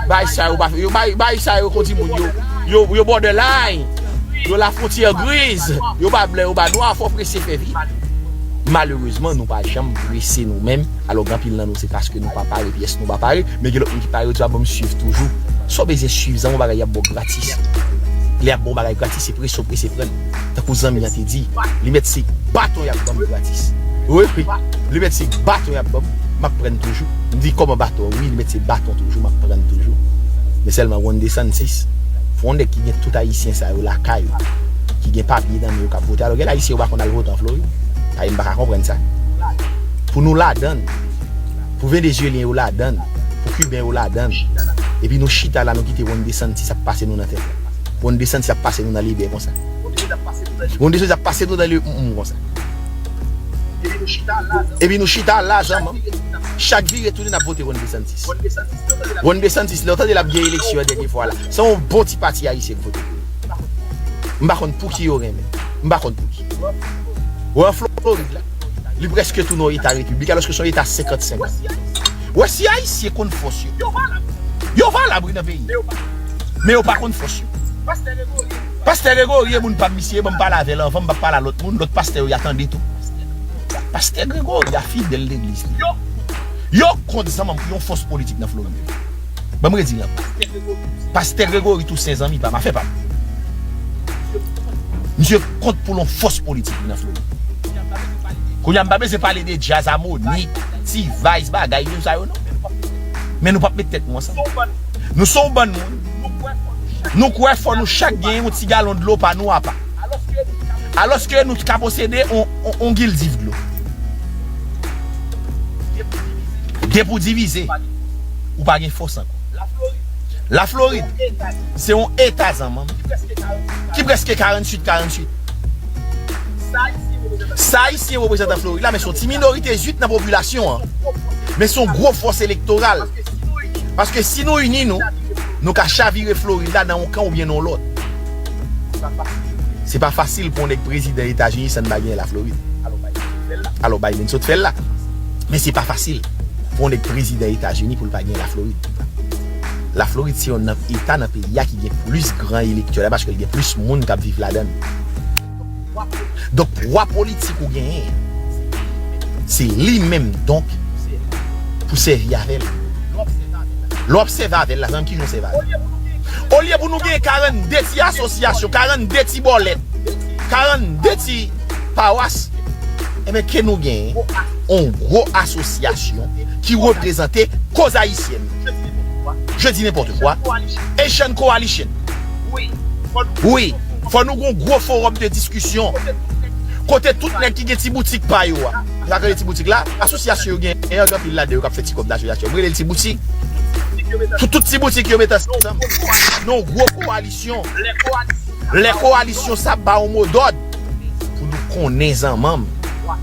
Bay sa yo pa, yo bay, bay sa yo kon di moun yo, yo, yo borderline. Yo la frontière grise. Yo pa blan, yo pa nwa, fò prese fè vit. Malerezman, nou pa janm prese nou menm. Alò, gen anpil nan nou, se paske nou pa pare, pyès nou pa pare. Men gen lòt moun ki pare, yo di, "A, ban m swiv toujou." Sa w bezwen swiv, zanmi, yon bagay y ap ba w gratis. Lè y ap ba w bagay gratis, se prese w prese pran l. Tankou zanmi an te di, li mèt se baton y ap ban m gratis. Wi, wi. Li mèt se baton y ap ban m, m ap pran toujou. M di, "Kòman baton?" Wi, li mèt se baton toujou, m ap pran toujou. Men sèlman, Ron DeSantis, fò yon nèg ki gen tout Ayisyen sa yo lakay, ki gen papye nan men yo k ap vote. Alò, gen Ayisyen yo pa konn al vote an Florid. Sa, m pa ka konprann sa. Pou nou ladann, pou Venezyelyen yo ladann, pou Kiben yo ladann, epi nou chita la, nou kite Ron DeSantis ap pase nou nan tèt la. Ron DeSantis ap pase nou nan lebe konsa. Ron DeSantis ap pase nou nan lebe konsa. Epi nou chita la, zanmi. Chak vire tounen, n ap vote Ron DeSantis. Ron DeSantis, lè w tande l ap gen eleksyon dènye fwa la, se yon bon ti pati ayisyen k vote pou li. M pa konn pou ki yo renmen. M pa konn pou ki. Ou wè Florid la, li prèske tounen yon eta repiblik, alòske se yon eta senkant senkant. Ou wè, si Ayisyen konn fòs yo, yo valab, wi, nan peyi. Men yo pa konn fòs yo. Pastè Gregory e moun pa m misye, ban m pale avè l anvan, m p ap pale a lòt moun, lòt pastè yo, y a tande tou. Pastè Gregory a fidèl legliz li. Yo kont, zanmi m, pou yon fòs politik nan Florid. Ban m redi l ankò. Pastè Gregory Toussaint, zanmi pa m, afè pa m. Misye kont pou l yon fòs politik nan Florid. Kounye a m pa bezwen pale de djaz, amoni, T-Vice, bagay yo sa yo non. Men nou p ap met tèt nou ansanm. Nou se yon bann moun. Nou kwè fò nou chak gen yon ti galon dlo pa nou apa. Alòske nou ka posede on, on, on gildiv dlo. Depi w divize, ou pa gen fòs ankò. Laflorid se yon eta zanmanm ki prèske karanntuit karanntuit. Sa Ayisyen reprezante Florid la, men se yon ti minorite zwit nan popilasyon an. Men se yon gwo fòs elektoral. Paske si nou ini nou, nou ka chavire Florid la nan yon kan oubyen nan yon lòt. Se pa fasil pou yon nèg prezidan Etazini san n pa genyen Laflorid. Alò Biden sot fè l la. Men se pa fasil pou yon nèg prezidan Etazini pou l pa gen Laflorid. Laflorid se yonn nan eta nan peyi a ki gen plis gran elektè la paske l gen plis moun k ap viv ladan l. Donk pwa politik ou genyen, se li menm donk pou sèvi avè l. Lè w obsève avè l la, zanmi, ki jan w obsève avè l? Olye pou nou gen karannde ti asosyasyon, karannde ti bòlèt, karannde ti pawas, enben ke nou gen yon gwo asosyasyon ki reprezante koz ayisyèn. Je dis n'importe quoi. Asian Coalition. Wi, fò nou gen yon gwo fowòm de diskisyon kote tout nèg ki gen ti boutik pa yo a. Sa k rele ti boutik la, asosyasyon yo gen, gen anpil ladan yo k ap fè ti kòb nan asosyasyon. M rele l ti boutik. Tout, tout ti boutik yo met ansanm nan yon gwo kowalisyon. Lè kowalisyon sa ba yon modòd pou nou konnen zanmanm.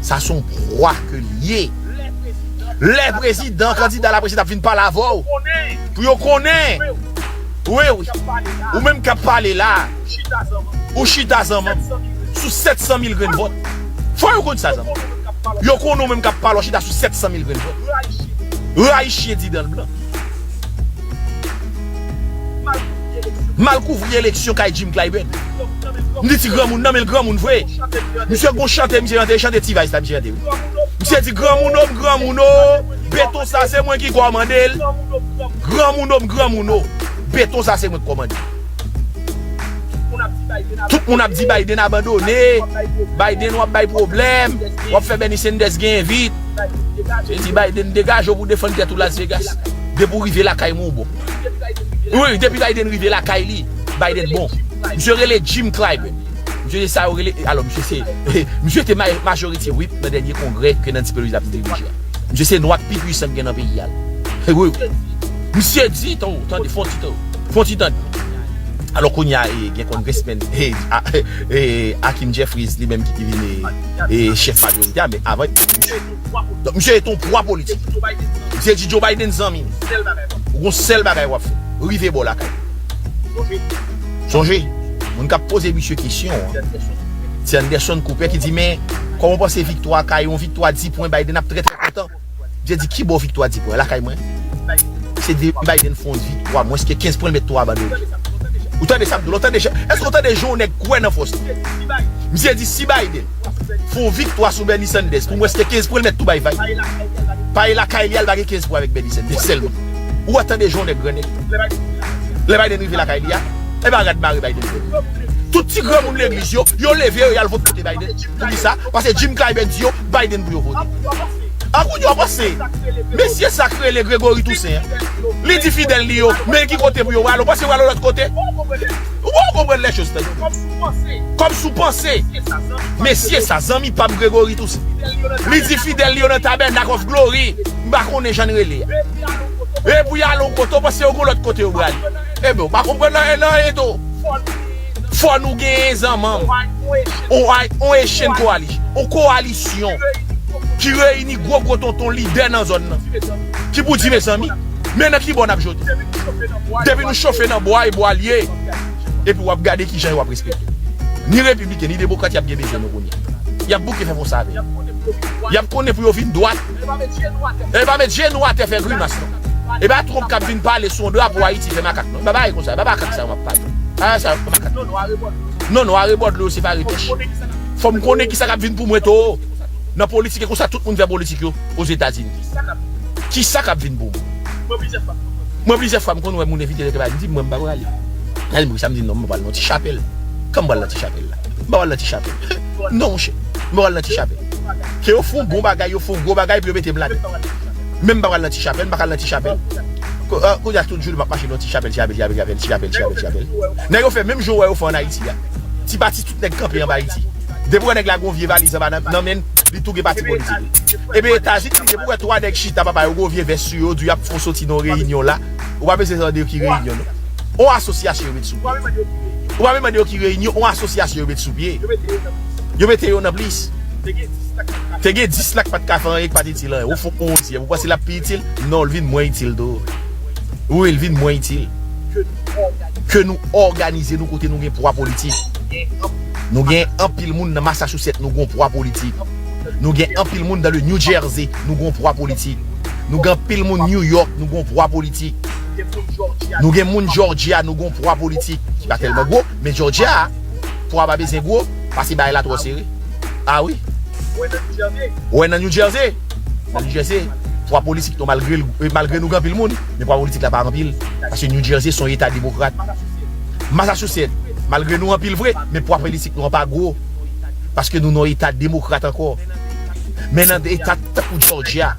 Sa se yon pwa ke l ye. Lè prezidan, kandida la prezidan ap vin pale avè w, pou yo konnen. Wi, wi. Ou menm k ap pale la, ou chita zanmanm sou sèt san mil grenn vòt. Fò yo konn sa zanmanm. Yo konnen ou menm k ap pale, w chita sou sèt san mil grenn vòt. Rayi chyen di dan l blan. Mal kouvri eleksyon kay Jim Clyburn. M di ti granmoun nan, men l granmoun vre. Misye gon chante, misye chante, chante T-Vice la, misye chante wi. Misye di granmoun o, m granmoun o, beton sa se mwen ki kòmande l. Granmoun o, m granmoun o, beton sa se mwen ki kòmande l. Tout moun ap di Biden abandone, Biden w ap bay pwoblèm, w ap fè Bernie Sanders gen vit. Misye di Biden degaje w pou defann tèt ou Las Vegas. Depi w rive lakay mwen ou bon. Wi, depi Biden rive lakay li, Biden bon. Misye rele Jim Clyburn. Misye se sa yo rele, alò misye se, misye te ma-, majority whip nan dènye kongrè ke Nancy Pelosi t ap dirije a. Misye se nwa k pi pwisan k gen nan peyi a. Wi, wi. Misye di, tande, fon ti tande, fon ti tande. Alò kounye a, e, gen congressman, e, a, e, Hakeem Jeffries, li menm ki, ki vin, e, e, chèf majorite a, men avan, misye, donk, misye se yon pwa politik. Misye di Joe Biden zanmi m. Ou gon sèl bagay w ap fè. Rive bò lakay. Sonje, moun k ap poze misye kesyon an, se Anderson Cooper ki di, men, kòman w panse viktwa a ka ye yon viktwa di pwen Biden ap trè, trè kontan? Misye di, ki bò viktwa di pwen? Lakay mwen. Se de Biden fè yon viktwa, mwens ke kenz pwen l met tou abandone. Ou tande sa m di w la? Ou tande jan, èske w tande jan yon nèg kwè nan fòs li? Misye di, si Biden fè yon viktwa sou Bernie Sanders, pou mwens ke kenz pwen l met tou bay vag. Pa e lakay li al, pa gen kenz pwen avèk Bernie Sanders sèlman. Ou wè tande jan yon nèg gran nèg. Lè Biden rive lakay li a, e pa rad mare Biden fè. Tout ti granmoun legliz yo, yo leve yo, y al vote Biden. Pou kisa? Paske Jim Clyburn di yo, Biden pou yo vote. An kounye w ap panse, mesye sa k rele Gregory Toussaint an, li di fidèl li yo, men ki kote pou yo prale, w panse yo prale lòt kote? Ou pa konprann lè choz tande. Kòm si w panse, mesye sa, zanmi pa m Gregory Toussaint, li di fidèl li yo nan Tabernacle of Glory, m pa konnen jan n rele a. Epi y al yon kote, w panse yo gon lòt kote yo prale? Ebyen, w pa konprann nan, nan, nan, Fò nou genyen zanmanm. On, on Haitian coalition. On kowalisyon ki reyini gwo gwo tonton lidè nan zòn nan. Ki pou di, mezanmi, men nan ki bò n ap jodi? Depi nou chofe nan bwa, e bwa l ye. Epi w ap gade kijan yo ap respekte. Ni repibliken, ni demokrat, y ap gen bezwen nou kounye a. Y ap bouke fè fon save. Y ap konnen pou yo vin dwat. E pa met jenou atè fè grimas non. E pa Trump k ap vin pale sou yon drapo Ayiti fè makak non. E pa bagay konsa, e pa makak sa yo m ap pale. Bagay sa yo makak. Non, non, arebò dlo yo separe pèch. Fò m konnen kisa k ap vin pou mwen tou. Nan politik, e konsa tout moun fè politik yo Ozetazini. Kisa k ap vin pou mwen? Mwen plizyè fwa m konn wè moun envite lè ke pa m di mwen m pa prale. Al m sa m di non, m pral nan ti chapèl. Kan m pral nan ti chapèl la? M pa pral nan ti chapèl. Non, monchè. M pa pral nan ti chapèl. Ke yo fè yon bon bagay, yo fè yon gwo bagay pou yo mete m ladan. Menm m pa pral nan ti chapèl, m pa pral nan ti chapèl. Ko- ah, kounye a tout jounen m ap mache nan ti chapèl, ti chapèl, ti chapèl, ti chapèl, ti chapèl, ti chapèl. Nèg yo fè menm jan w wè yo fè ann Ayiti a. Ti pati tout nèg kanpe anba Ayiti. Depi w wè nèg la gon vye valiz anba nan, nan men l, li tou gen pati politik li. Ebyen Etazini, depi w wè twa nèg chita papa yo gon vye vès sou yo, di y ap fè w soti nan yon reyinyon la, ou pa bezwen tande yo ki reyinyon non. On asosyasyon yo met sou pye. Ou pa menm mande yo ki reyinyon, on asosyasyon yo met sou pye. Yo mete yo nan plis. Te gen dis la k pa t ka fè anyen, k pa t itil anyen. Ou fè onzyèm, ou panse l ap pi itil? Non, l vin mwen itil tou. Wi, l vin mwen itil. Ke nou òganize nou kote nou gen pwa politik. Nou gen anpil moun nan Massachusetts, nou gen pwa politik. Nou gen anpil moun nan le New Jersey, nou gen pwa politik. Nou gen anpil moun New York, nou gen pwa politik. Nou gen moun Georgia, nou gen pwa politik. Ki pa tèlman gwo, men Georgia, pwa pa bezwen gwo, pase bagay la twò sere. Ah wi. Ou wè nan New Jersey? Nan New Jersey, pwa politik nou malgre, malgre nou gen anpil moun, men pwa politik la pa anpil. Paske New Jersey se yon eta demokrat. Massachusetts, malgre nou anpil vre, men pwa politik nou an pa gwo. Paske nou nan eta demokrat ankò. Men nan eta tankou Georgia,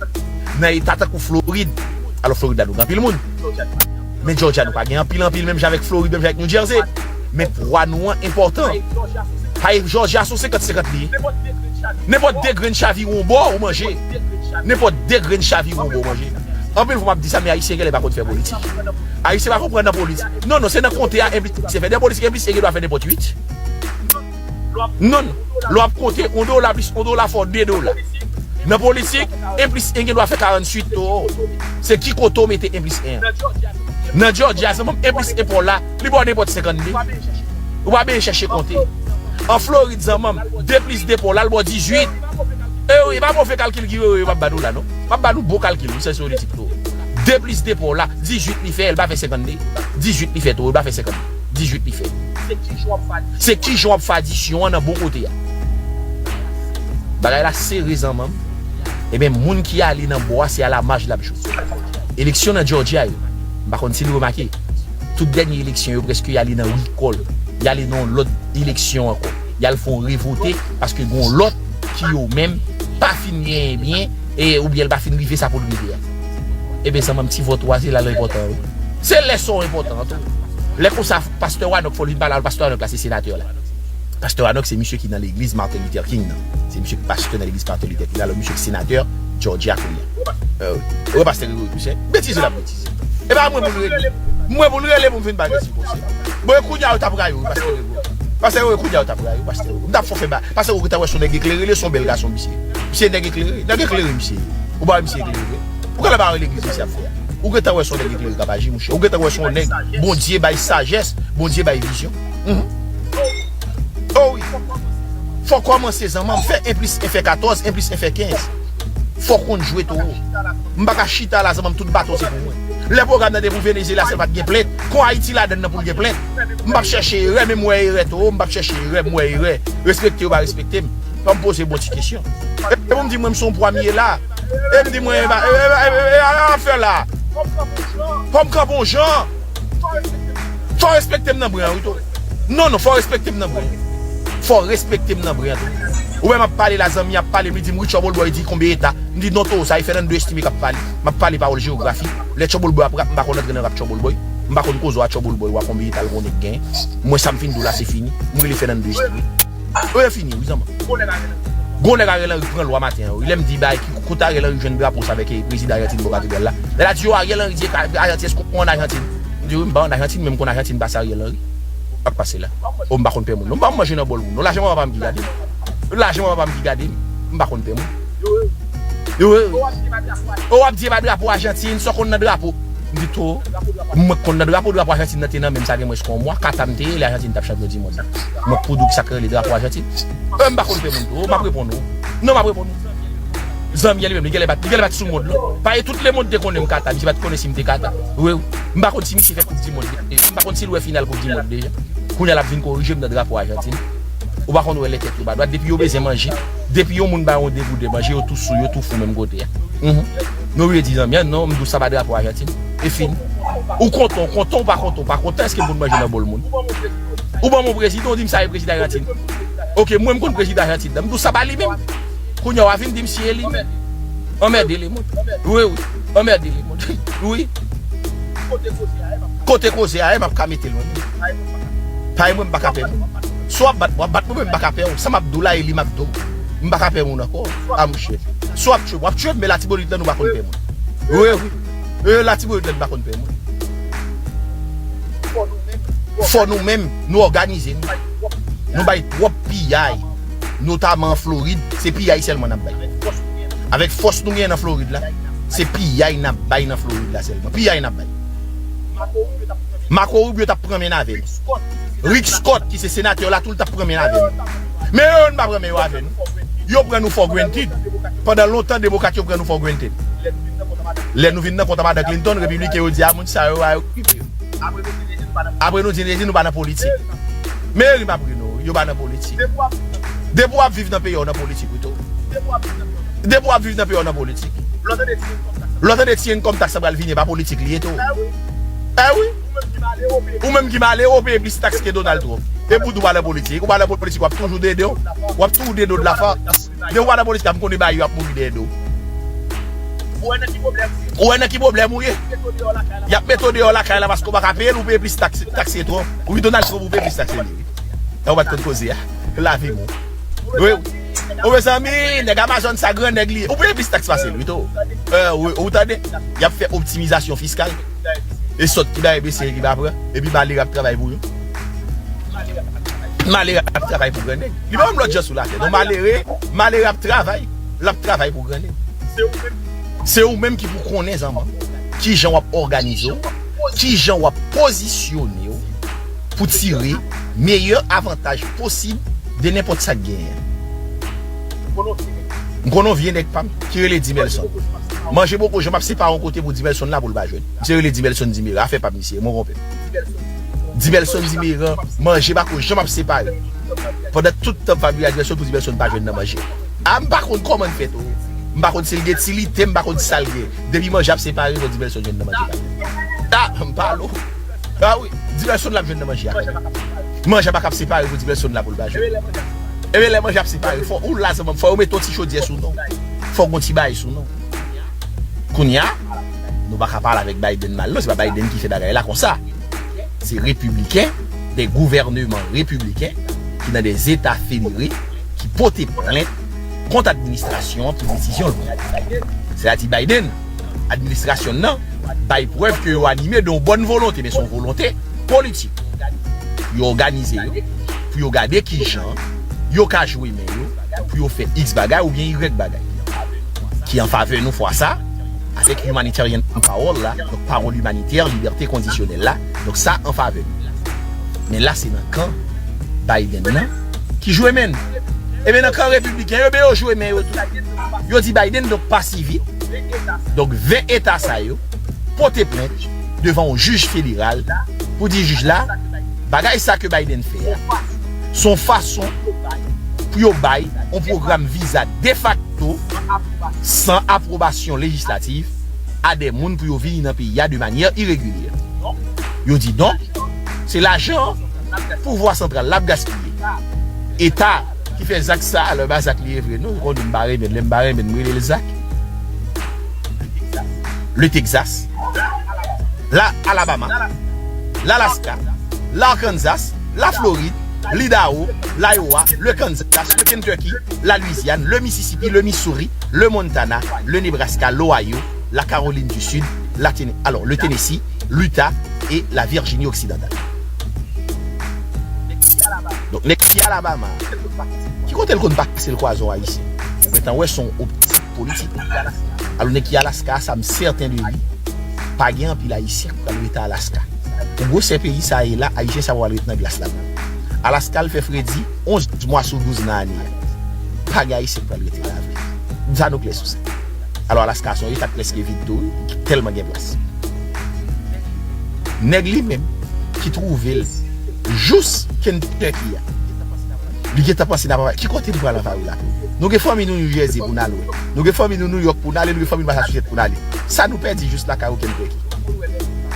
nan eta tankou Florid, alò Florid la nou gen anpil moun. Men Georgia nou pa gen anpil anpil menm jan avèk Florid, menm jan avèk New Jersey. Men pwa nou an enpòtan. Hay Georgia se yon senkant senkant li ye. Nenpòt de grenn chavire yon bò ou manje. Nenpòt de grenn chavire yon bò ou manje. Anpil fwa m ap di sa, men Ayisyen genlè pa konn fè politik. Ayisyen pa konprann nan politik. Non, non, se nan konte a enplis se fè. Nan politik enplis se gen dwa fè nenpòt uit. Non, lè w ap konte, yon dola plis yon dola fè w de dola. Nan politik, enplis en gen dwa fè karantuit tou. Se ki kote w mete enplis en an? Nan Georgia, zanmi m, enplis en pa w la, li ba w nenpòt senkannde. Ou pa bezwen chèche konte. An Florid, zanmi m, de plis de pa w la, li ba w dizuit. E wi, e pa move kalkil ki yo, yo, yo, m ap ba nou la, non. M ap ba nou bon kalkil, wi, se politik tou. De plis de pa w la, dizuit li fè, li pa fè senkannde. Dizuit li fè tou, li pa fè senkannde. Dizuit li fè. Se ki jan w ap fè adisyon an nan bon kote a? Bagay la sere zanmi m. Ebyen, moun ki ale nan bò a, se a la maj l ap jwe. Eleksyon nan Georgia yo, m pa konn si nou remake, tout dènye eleksyon yo prèske y ale nan recall. Y ale nan yon lòt eleksyon ankò. Y al fè yon revote paske gen yon lòt ki yo menm pa fin genyen byen e oubyen l pa fin rive sa pou l rive a. Ebyen zanmi m, ti vòt ou a se la l enpòtan wi. Se lè sa w enpòtan tou. Lè konsa pastè Wanòk fò l vin pale a w, pastè Wanòk la se senatè la. Pastè Wanòk se misye ki nan legliz Martin Luther King nan. Se misye ki pastè nan legliz Martin Luther King la, alò misye ki senatè Georgia kounye a. Wi pastè Gregory Toussaint. Betize l ap betize. E pa mwen pou l rele. Mwen pou l rele pou m vin ba Jezi konsèy. Bon e kounye a yo t ap rayi w wi pastè Gregory. Pastè Gregory kounye a yo t ap rayi w pastè Gregory. M t ap fè w fè ba. Pastè Gregory ta wè s on nèg eklere, li s on bèl gason misye. Misye nèg eklere. Nèg eklere misye ye. Ou pa wè misye eklere vre? Ou genlè pa wè legliz misye ap fè a? Ou gentan wè s on nèg eklere k ap aji monchè. Ou gentan wè s on nèg Bondye bay sajès, Bondye bay vizyon. Mhm. Oh wi. Fò kòmanse zanmi m, fè en plis en fè katòz, en plis en fè kenz. Fò konn jwe towo. M pa ka chita la zanmi m, tout baton se pou mwen. Lè pwogram nan te pou Venezyela, se pa t gen plent. Kon Ayiti ladann nan pou l gen plent. M p ap chèche erè, men m wè erè towo, m p ap chèche erè, m wè erè. Respekte yo pa respekte m. Fò m poze bon ti kesyon. E pou m di mwen m se yon pwa m ye la. E m di mwen e pa e pa e pa e pa fè la. Fò m kanpe yon jan. Fò w respekte m nan bren an wi tou. Non non, fò w respekte m nan bren an. Fò w respekte m nan bren an tou. Ou wè m ap pale la, zanmi ap pale m, li di m wi Trouble Boy di konbyen eta. M di non, towo sa e Fernando Estimé k ap pale. M ap pale pawòl jewografi. Lè Trouble Boy ap rap, m pa konn antre nan rap Trouble Boy. M pa konn koze w a Trouble Boy, w a konbyen eta l konnen k genyen. Mwen sa m fin di w la se fini. M rele Fernando Estimé. Yo e fini wi zanmi. Gon nèg Ariel Henry pran lwa maten an wi. Lè m di bay ki kote Ariel Henry jwenn drapo sa avèk prezidan Ajantin bò katedral la. Lè l a di yo Ariel Henry di Ajantin, èske w konn Ajantin? M di wi m pa ann Ajantin men m konn Ajantin pase Ariel Henry. Sa k pase la? O m pa konn pè moun non. M pa manje nan bòl moun non. Lajan manman pa m ki gade m. Lajan manman pa m ki gade m. M pa konn pè moun. Yo e wi. O w ap di e pa drapo Ajantin, sa w konn nan drapo? M di towo. Mwen k konn nan drapo, drapo Ajantin nan te nan men m sa gen mwens ke yon mwa, kata m te ye lè Ajantin t ap chanpyon dimonn nan. Mwen k pou di w kisa k rele drapo Ajantin. E m pa konn pè moun towo, m ap reponn ou. Non, m ap reponn ou. Zanmi an li menm, li genlè pa t, li genlè pa t sou mond lan. Paske tout lemonn te konnen m kata, misye pa t konnen si m te kata. Wi, wi. M pa konn si misye fè koup dimonn deja. M pa konn si l wè final koup dimonn deja. Kounye a l ap vin korije m nan drapo Ajantin. Ou pa konn wè lè tèt yo pa dwat. Depi yo bezwen manje, depi yon moun ba yo yon degouden manje, yo tou sou, yo tou fou menm kote a. Mhm. Nou redi zanmi an, non, m di w sa pa drapo Ajantin. E fini. Ou kontan, ou kontan, ou pa kontan, ou pa kontan, èske moun manje nan bòl moun? Ou ban m yon prezidan, ou di m sa e prezidan Ajantin. Oke, mwen m konn prezidan Ajantin nan. M di w sa pa li menm. Kounye a w a vin di m si e li menm. Anmède lemonn. Wi, wi. Anmède lemonn. Wi. Kote koze a ye, m ap ka mete l mwen menm. Pay mwen, m pa ka pè moun. Si w ap bat mwen, w ap bat mwen, men m pa ka pè w. Sa m ap di w la, e li m ap di w. M pa ka pè moun ankò. A mouche. Si w ap tchwe m, w ap tchwe m, men Latibonit la, nou pa konn pè moun. Wi, wi. E Latibonit la, nou pa konn pè moun. Fò nou menm, nou òganize nou. Nou bay twòp piyay. Notaman an Florid, se piyay sèlman n ap bay. Avèk fòs nou genyen nan Florid la, se piyay n ap bay nan Florid la sèlman. Piyay n ap bay. Marco Rubio t ap pran men avè nou. Rick Scott, ki se senatè la, tou l t ap pran men avè nou. Men yo, yo pa pran men yo avè nou. Yo pran nou for granted. Pandan lontan, Demokrat yo pran nou for granted. Lè nou vin nan kont a madan Clinton, Repibliken yo di a moun sa yo a okipe yo. Apre nou di, nou di nou pa nan politik. Men ri m ap ri nou, yo pa nan politik. Depi w ap viv nan peyi a, w nan politik, wi tou. Depi w ap viv nan peyi a, w nan politik. Lè w tande ti enkòm taks sa pral vini, e pa politik li ye tou. E wi. Ou menm ki mal ewope peye plis taks ke Donald Trump. E pou tou pa nan politik. Ou pa nan politik, w ap toujou dede w. W ap toujou dede w de la fa. Depi w pa nan politik, m konnen ba yo ap mouri dèyè do. Ou wè nan ki pwoblèm ou ye? Y ap mete w deyò lakay la paske w pa ka peye l, ou peye plis taks, taks ke Trump. Ou pi Donald Trump, ou peye plis taks ke li. E ou pa t konn koze a. Lavi m. Wi. Ou mezanmi, nèg Amazon sa gran nèg li ye. Ou peye plis taks pase l, wi tou. E, ou, ou tande? Y ap fè optimizasyon fiskal. E sòt ki bay, e mesye ki pa pran. Epi malere ap travay pou yo. Malere ap travay pou grannèg. Li pa menm lòt jan sou latè. Non, malere, malere ap travay. L ap travay pou grannèg. Se ou menm ki pou konnen zanmanm. Kijan w ap òganize w. Kijan w ap pozisyone w pou tire meyè avantaj posib de nenpòt sa k genyen. M konnen yon vye nèg pa m ki rele Dimelson. Manje poko janm ap separe yon kote pou Dimelson la pou l pa jwenn. Misye rele Dimelson Dimera, afè pa m misye, mon konpè. Dimelson Dimera, manje pako janm ap separe. Pandan tout tan fabri a Dimelson pou Dimelson pa jwenn nan manje. A, m pa konn kòman l fèt, o. M pa konn si l gen ti lite, m pa konn sa l gen. Depi manje ap separe, pou Dimelson jwenn nan manje pa. A, m pale w. A wi, Dimelson l ap jwenn nan manje a. Manje a pa ka ap separe pou Dimelson la pou l pa jwenn. Ebyen lè manje ap separe, fò ou la zanmanm, fò yo mete yon ti chodyè sou non. Fò gon ti bagay sou non. Kounye a, nou pa ka pale avèk Biden mal non, se pa Biden ki fè bagay la konsa. Se repibliken, de gouvèneman repibliken ki nan de zeta federe ki pote plent kont administrasyon an pou desizyon l pran. Sètadi Biden, administrasyon l nan, bay prèv ke yo anime de yon bòn volonte, men se yon volonte politik. Yo òganize yo pou yo gade kijan yo ka jwe men yo pou yo fè X bagay oubyen Y bagay ki an favè nou fwa sa, avèk humanitarian power la, donk pawòl imanitè, libète kondisyonèl la, donk sa an favè nou. Men la se nan kan Biden nan ki jwe men n. Ebyen nan kan repibliken yo, ben yo jwe men yo tou. Yo di Biden, donk pa sivil. Donk ven eta sa yo pote plent devan yon jij federal pou di jij la, bagay sa ke Biden fè a, se yon fason pou yo bay yon pwogram viza defakto san apwobasyon lejislatif a de moun pou yo vini nan peyi a de manyè iregilyè. Yo di donk, se lajan pouvwa santral la ap gaspiye. Eta ki fè Zak sa, alò e pa Zak li ye vre non, ou konnen m pa renmen l, lè m pa renmen l, m rele l Zak. Le Texas, la Alabama, Lalaska, Larkansas, Laflorid, Lidaho, Layowa, le Kansas, le Kentucky, la Lwizyàn, le Misisipi, le Missouri, le Montana, le Nebraska, l'Ohio, la Caroline du Sud, la Tene- alò, le Tennessee, l'Utah e la Virginie Occidentale. Donk nèg ki Alabama, ki kote l konn pase l kwaze yon ayisyen? Ou gentan wè se yon optik politik. Alò nèg ki Alaska a, sa m sèten de li, pa gen anpil ayisyen k pral rete Alaska. Pou gwosè peyi sa a ye la, ayisyen sa a pral rete nan glas la. Alaska, l fè fredi onz mwa sou douz nan ane a. Pa gen ayisyen k pral rete la vre. Sa nou klè sou sa. Alò Alaska se yon eta k prèske vid tou wi, tèlman gen plas. Nèg li menm ki twouve l jous Kentucky a, li gentan panse n ap avè ki kote nou pral anvayi la tou. Nou gen fanmi nou New Jersey pou n al wè. Nou gen fanmi nou New York pou n ale, nou gen fanmi nou Massachusetts pou n ale. Sa nou pèdi jous lakay ou Kentucky.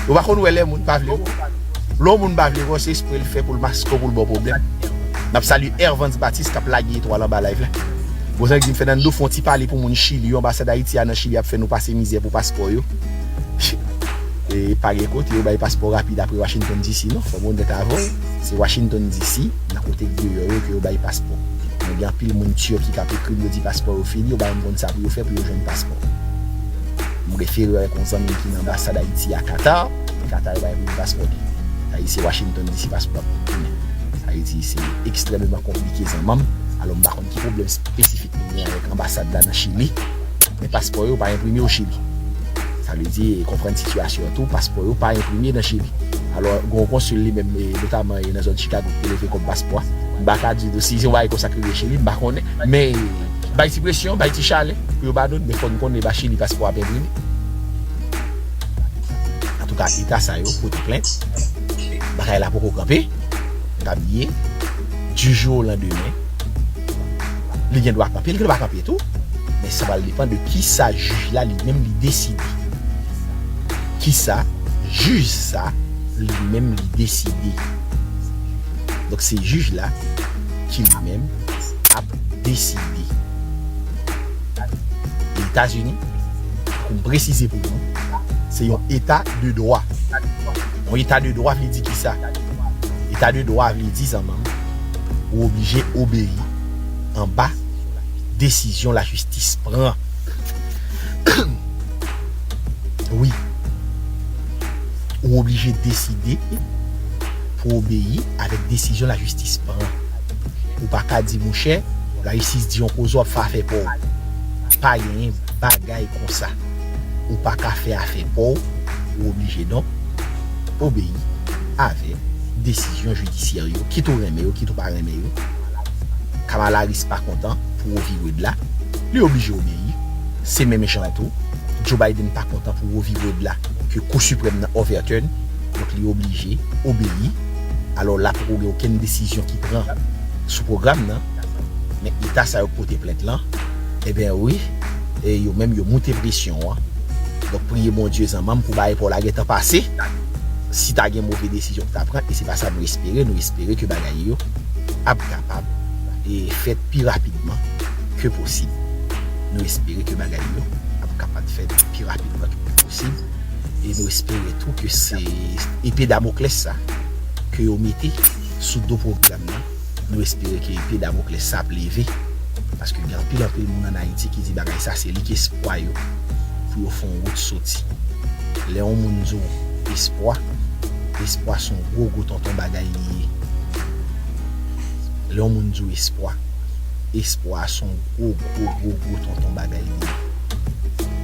Ou pa konn wè lè moun pa vle wè w. Lè yon moun pa vle wè w, se espre l fè pou l maske w, pou l ba w pwoblèm. N ap salye Ervans Batis k ap lage etwal anba live la. Bon, sa k di m, Fernando, fè yon ti pale pou moun Chili yo. Anbasad Ayiti a nan Chili ap fè nou pase mizè pou paspò yo. E pa gen kote yo bay paspò rapid apre Washington D C, non. Fò m onèt avè w. Se Washington D C, nan kote k deyò yo, ke yo bay paspò. Men gen anpil moun Turki k ap ekri m, yo di paspò yo fini, yo pa menm konn sa pou yo fè pou yo jwenn paspò. M refere w avèk yon zanmi m ki nan anbasad Ayiti a Qatar. Qatar, yo pa enprime paspò li. Sa vle di se Washington D C paspò ap tounen. Sa vle di se ekstrèmeman konplike, zanmanm. Alò, m pa konn ki pwoblèm espesifik nou gen avèk anbasad la nan Chili. Men paspò yo pa enprime o Chili. Sa vle di, konprann sitiyasyon an tou, paspò yo pa enprime nan Chili. Alò, gen yon konsil li menm, e, notaman, e, nan zòn Chicago, ki te leve kòb paspò a. M pa ka di nou si se yon bagay konsa k rive Chili, m pa konnen. Men, bay ti presyon, bay ti chalè, pou yo ba nou, men fò n konnen ba Chili paspò ap enprime. Antouka, eta sa yo pote plent. Bagay la poko kanpe. Pa bliye, du jour au lendemain, li gen dwa kanpe, li gen dwa pa kanpe tou. Men sa pral depann de kisa jij la li menm li deside. Kisa jij sa li menm li deside. Donk se jij la ki li menm ap deside. Etazini, pou m presize pou nou, se yon eta de dwa. Yon eta de dwa vle di kisa? Eta de dwa vle di, zanmanm, ou oblije obeyi anba desizyon lajistis pran. Wi. Ou oblije deside pou obeyi avèk desizyon lajistis pran. Ou pa ka di, monchè, lajistis di yon koze, w ap fè afè pa w. Pa genyen bagay konsa. Ou pa ka fè afè pa w, ou oblije donk obeyi avèk desizyon jidisyè yo, kit ou renmen yo, kit ou pa renmen yo. Kamala Harris pa kontan pou Roe v. Wade la, li oblije obeyi. Se menm jan tou, Joe Biden pa kontan pou Roe v. Wade la, ke Kou Siprèm nan overturn, donk li oblije obeyi. Alò la poko gen okenn desizyon ki pran sou pwogram nan, men eta sa yo k pote plent lan, ebyen wi, e yo menm yo moute presyon an. Donk priye Bondye zanmanm pou bagay pa w la gentan pase. Si ta gen move desizyon ki ta pran, e se pa sa nou espere, nou espere ke bagay yo ap kapab e fèt pi rapidman ke posib. Nou espere ke bagay yo ap kapab fèt pi rapidman ke posib. E nou espere tou ke se epe Damoklès sa ke yo mete sou do pwogram nan. Nou espere ke epe Damoklès sa ap leve. Paske gen anpil, anpil moun ann Ayiti ki di bagay sa se li k espwa yo pou yo fè yon wout soti. Lè yon moun di w espwa, espwa se yon gwo, gwo tonton bagay li ye. Lè yon moun di w espwa, espwa se yon gwo, gwo, gwo, gwo tonton bagay li ye.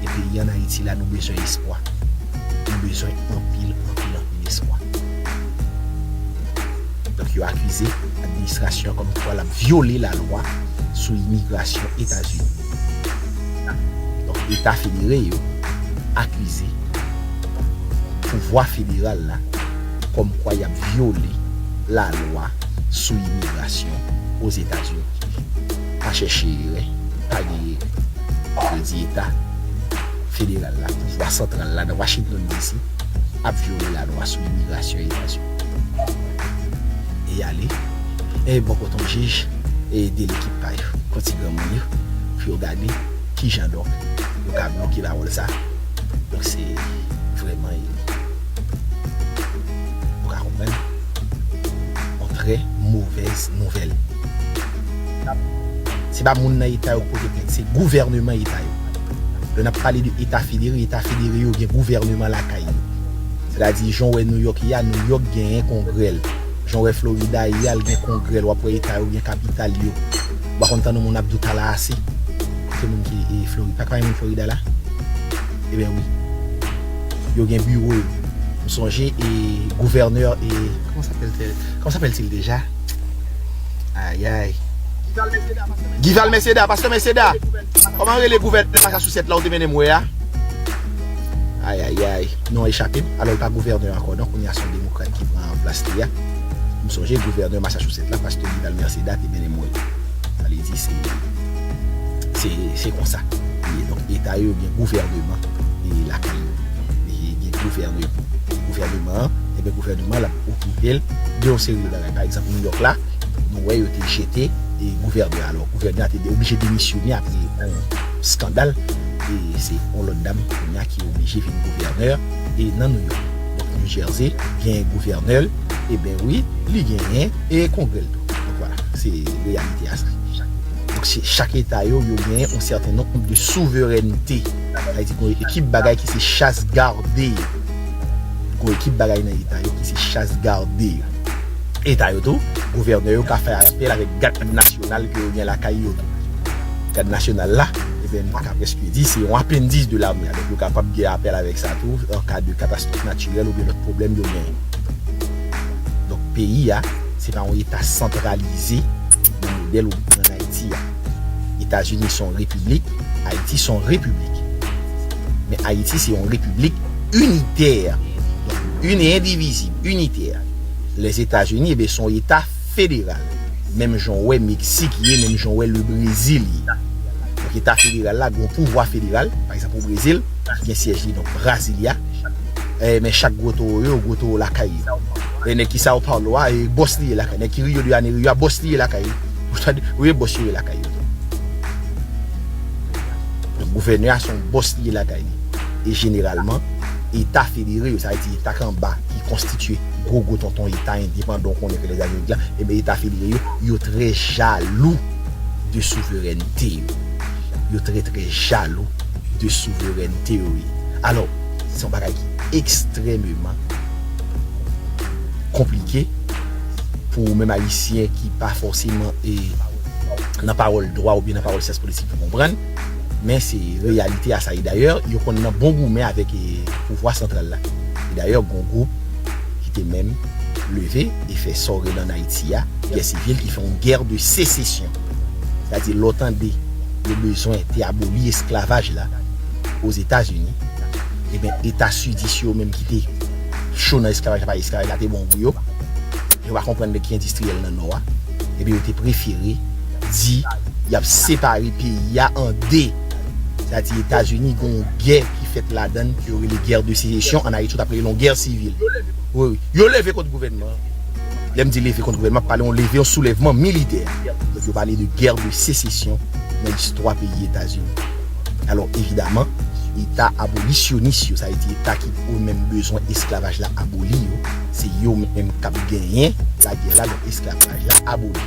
E peyi ann Ayiti la, nou bezwen espwa. Nou bezwen anpil, anpil, anpil espwa. Donk, yo akize administrasyon an kòmkwa l ap vyole lalwa sou imigrasyon Etazini. Donk, Eta federe yo akize pouvwa federal la kòmkwa y ap vyole lalwa sou imigrasyon Ozetazini. Pa chèche erè, pa gen erè. Yo di Eta federal la, pouvwa santral la nan Washington D C ap vyole lalwa sou imigrasyon Etazini. E y ale, e bò kote yon jij, e de lekip pa yo, yon ti granmoun yo, pou yo gade kijan donk yo ka bloke pawòl sa. Donk se vrèman, e, ou ka konprann, yon trè movèz nouvèl. Se pa moun nan eta yo k pote plent, se gouvèneman eta yo. Lè n ap pale de Eta federe, Eta federe yo gen gouvèneman lakay yo. Sètadi, jan w wè Nouyòk ye a, Nouyòk genyen kongrè l. Jan w wè Florida ye a, l gen kongrè l. W ap wè eta yo gen kapital yo. Ou pa konn tande moun ap di w Tallahassee? Kote moun ki, e, Florida? Pa, pa gen moun Florida la? Ebyen wi. Yo gen biwo yo. M sonje, e, gouvènè, e, comment s'appelle-t-elle? Comment s'appelle-t-il déjà? Ayayay. Guy Val Meseda, pastè Meseda. Kòman rele gouvènè Massachusetts la ou te mennen m wè a? Ayayay. Non an echape m. Alò, l pa gouvènè ankò, non. Kounye a, se yon demokrat ki pran plas li a. M sonje gouvènè Massachusetts la, pastè Guy Val Meseda, te mennen m wè l. Sa vle di, se, se, se konsa. E donk, eta yo gen gouvèneman e lakay yo. E gen gouvène-, gouvèneman an, ebyen, gouvèneman an, l ap okipe l de yon seri de bagay. Pa egzanp, Nouyòk la, nou wè yo te jete, gouvènè. Alò, gouvènè a te oblije demisyone apre yon eskandal. E se yon lòt dam kounye a ki oblije vin gouvènè e nan New York. Donk, New Jersey gen gouvènè l, e ben wi, li genyen e kongrè l tou. Donk, vwala, se reyalite a sa. Donk, se chak eta yo, yo genyen yon sèten nonb de souverènte. Sa vle di, gen yon ekip bagay ki se chas gade yo. Gen yon ekip bagay nan eta yo ki se chas gade yo. Eta yo tou, gouvènè yo ka fè apèl avèk gad nasyonal ke yo gen lakay yo tou. Gad nasyonal la, e ben, nou ka prèske di, se yon apendis de lame. Donk, yo kapab gen apèl avèk sa tou, an ka de katastwòf natirèl oubyen lòt pwoblèm yo genyen. Donk, peyi a, se pa yon eta santralize nan modèl ou gen an Ayiti a. Etazini se yon repiblik, Ayiti se yon repiblik. Men Ayiti se yon repiblik initè. Donk, une et indivisible, initè. Lèzetazini, e ben, se yon eta federal. Menm jan w wè Meksik ye, menm jan w wè Lebrezil ye. Donk, eta federal la, gen yon pouvwa federal. Pa egzanp, o Brezil, ki gen syèj li, donk, Brasilia. E, men chak gwo towo yo, gwo towo lakay yo. E nèg ki São Paulo a, e bòs li ye lakay. Nèg ki Rio de Janeiro a, bòs li ye lakay yo. Ou tande, wi, bòs yo ye lakay yo tou. Donk, gouvènè a se yon bòs li ye lakay li. E jeneralman, eta federe yo, sa vle di eta k anba, ki konstitye gwo gwo tonton eta endepandan w konnen ke Lèzetazini la, e ben eta federe yo, yo trè jalou de souverènte yo. Yo trè, trè jalou de souverènte yo ye. Alò, se yon bagay ki ekstrèmeman konplike pou ou menm Ayisyen ki pa fòseman e, nan pawòl dwa oubyen nan pawòl syans politik pou konprann. Men se reyalite a sa. E dayè, yo konn nan bon goumen avèk e, pouvwa santral la. E dayè, gen yon gwoup ki te menm leve e fè sa w rele an Ayiti a, gè sivil, ki fè yon guerre de sécession. Sètadi, lè w tande yo bezwen te aboli esklavaj la Ozetazini, e ben, eta sidis yo menm ki te cho nan esklavaj la, pa esklavaj la te bon pou yo, yo pa konprann nèg ki endistriyèl nan Nò a, e ben, yo te prefere di y ap separe peyi a an de. Sètadi, Etazini gen yon gè ki fèt ladan l, ke yo rele guerre de sécession, an Ayiti, yo t ap rele l yon gè sivil. Wi, wi. Yo leve kont gouvènman an. Lè m di leve kont gouvènman, m ap pale yon leve, yon soulèvman militè. Donk, yo pale de guerre de sécession nan istwa peyi Etazini. Alò, evidaman, eta abolisyonis yo, sa vle di eta ki yo menm bezwen esklavaj la aboli yo, se yo menm k ap genyen lagè la, donk esklavaj la aboli.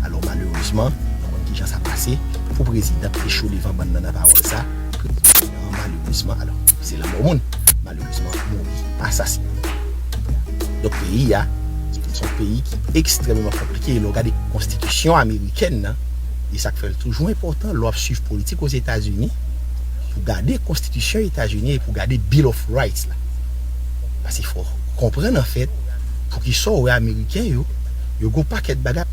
Alò, malerezman, nou konn kijan sa pase, pou prezidan te cho devan bann nan nan pawòl sa, prezidan an, malerezman, alò, se lanmò moun, malerezman, mouri, asasinen. Donk, peyi a, se yon peyi ki ekstrèmeman konplike. E lè w gade konstitisyon amerikèn nan, e sa k fè l toujou enpòtan, lè w ap swiv politik Ozetazini, pou gade konstitisyon Etazini e pou gade Bill of Rights la. Paske fò w konprann, anfèt, poukisa w wè Ameriken yo, yo gen yon pakèt bagay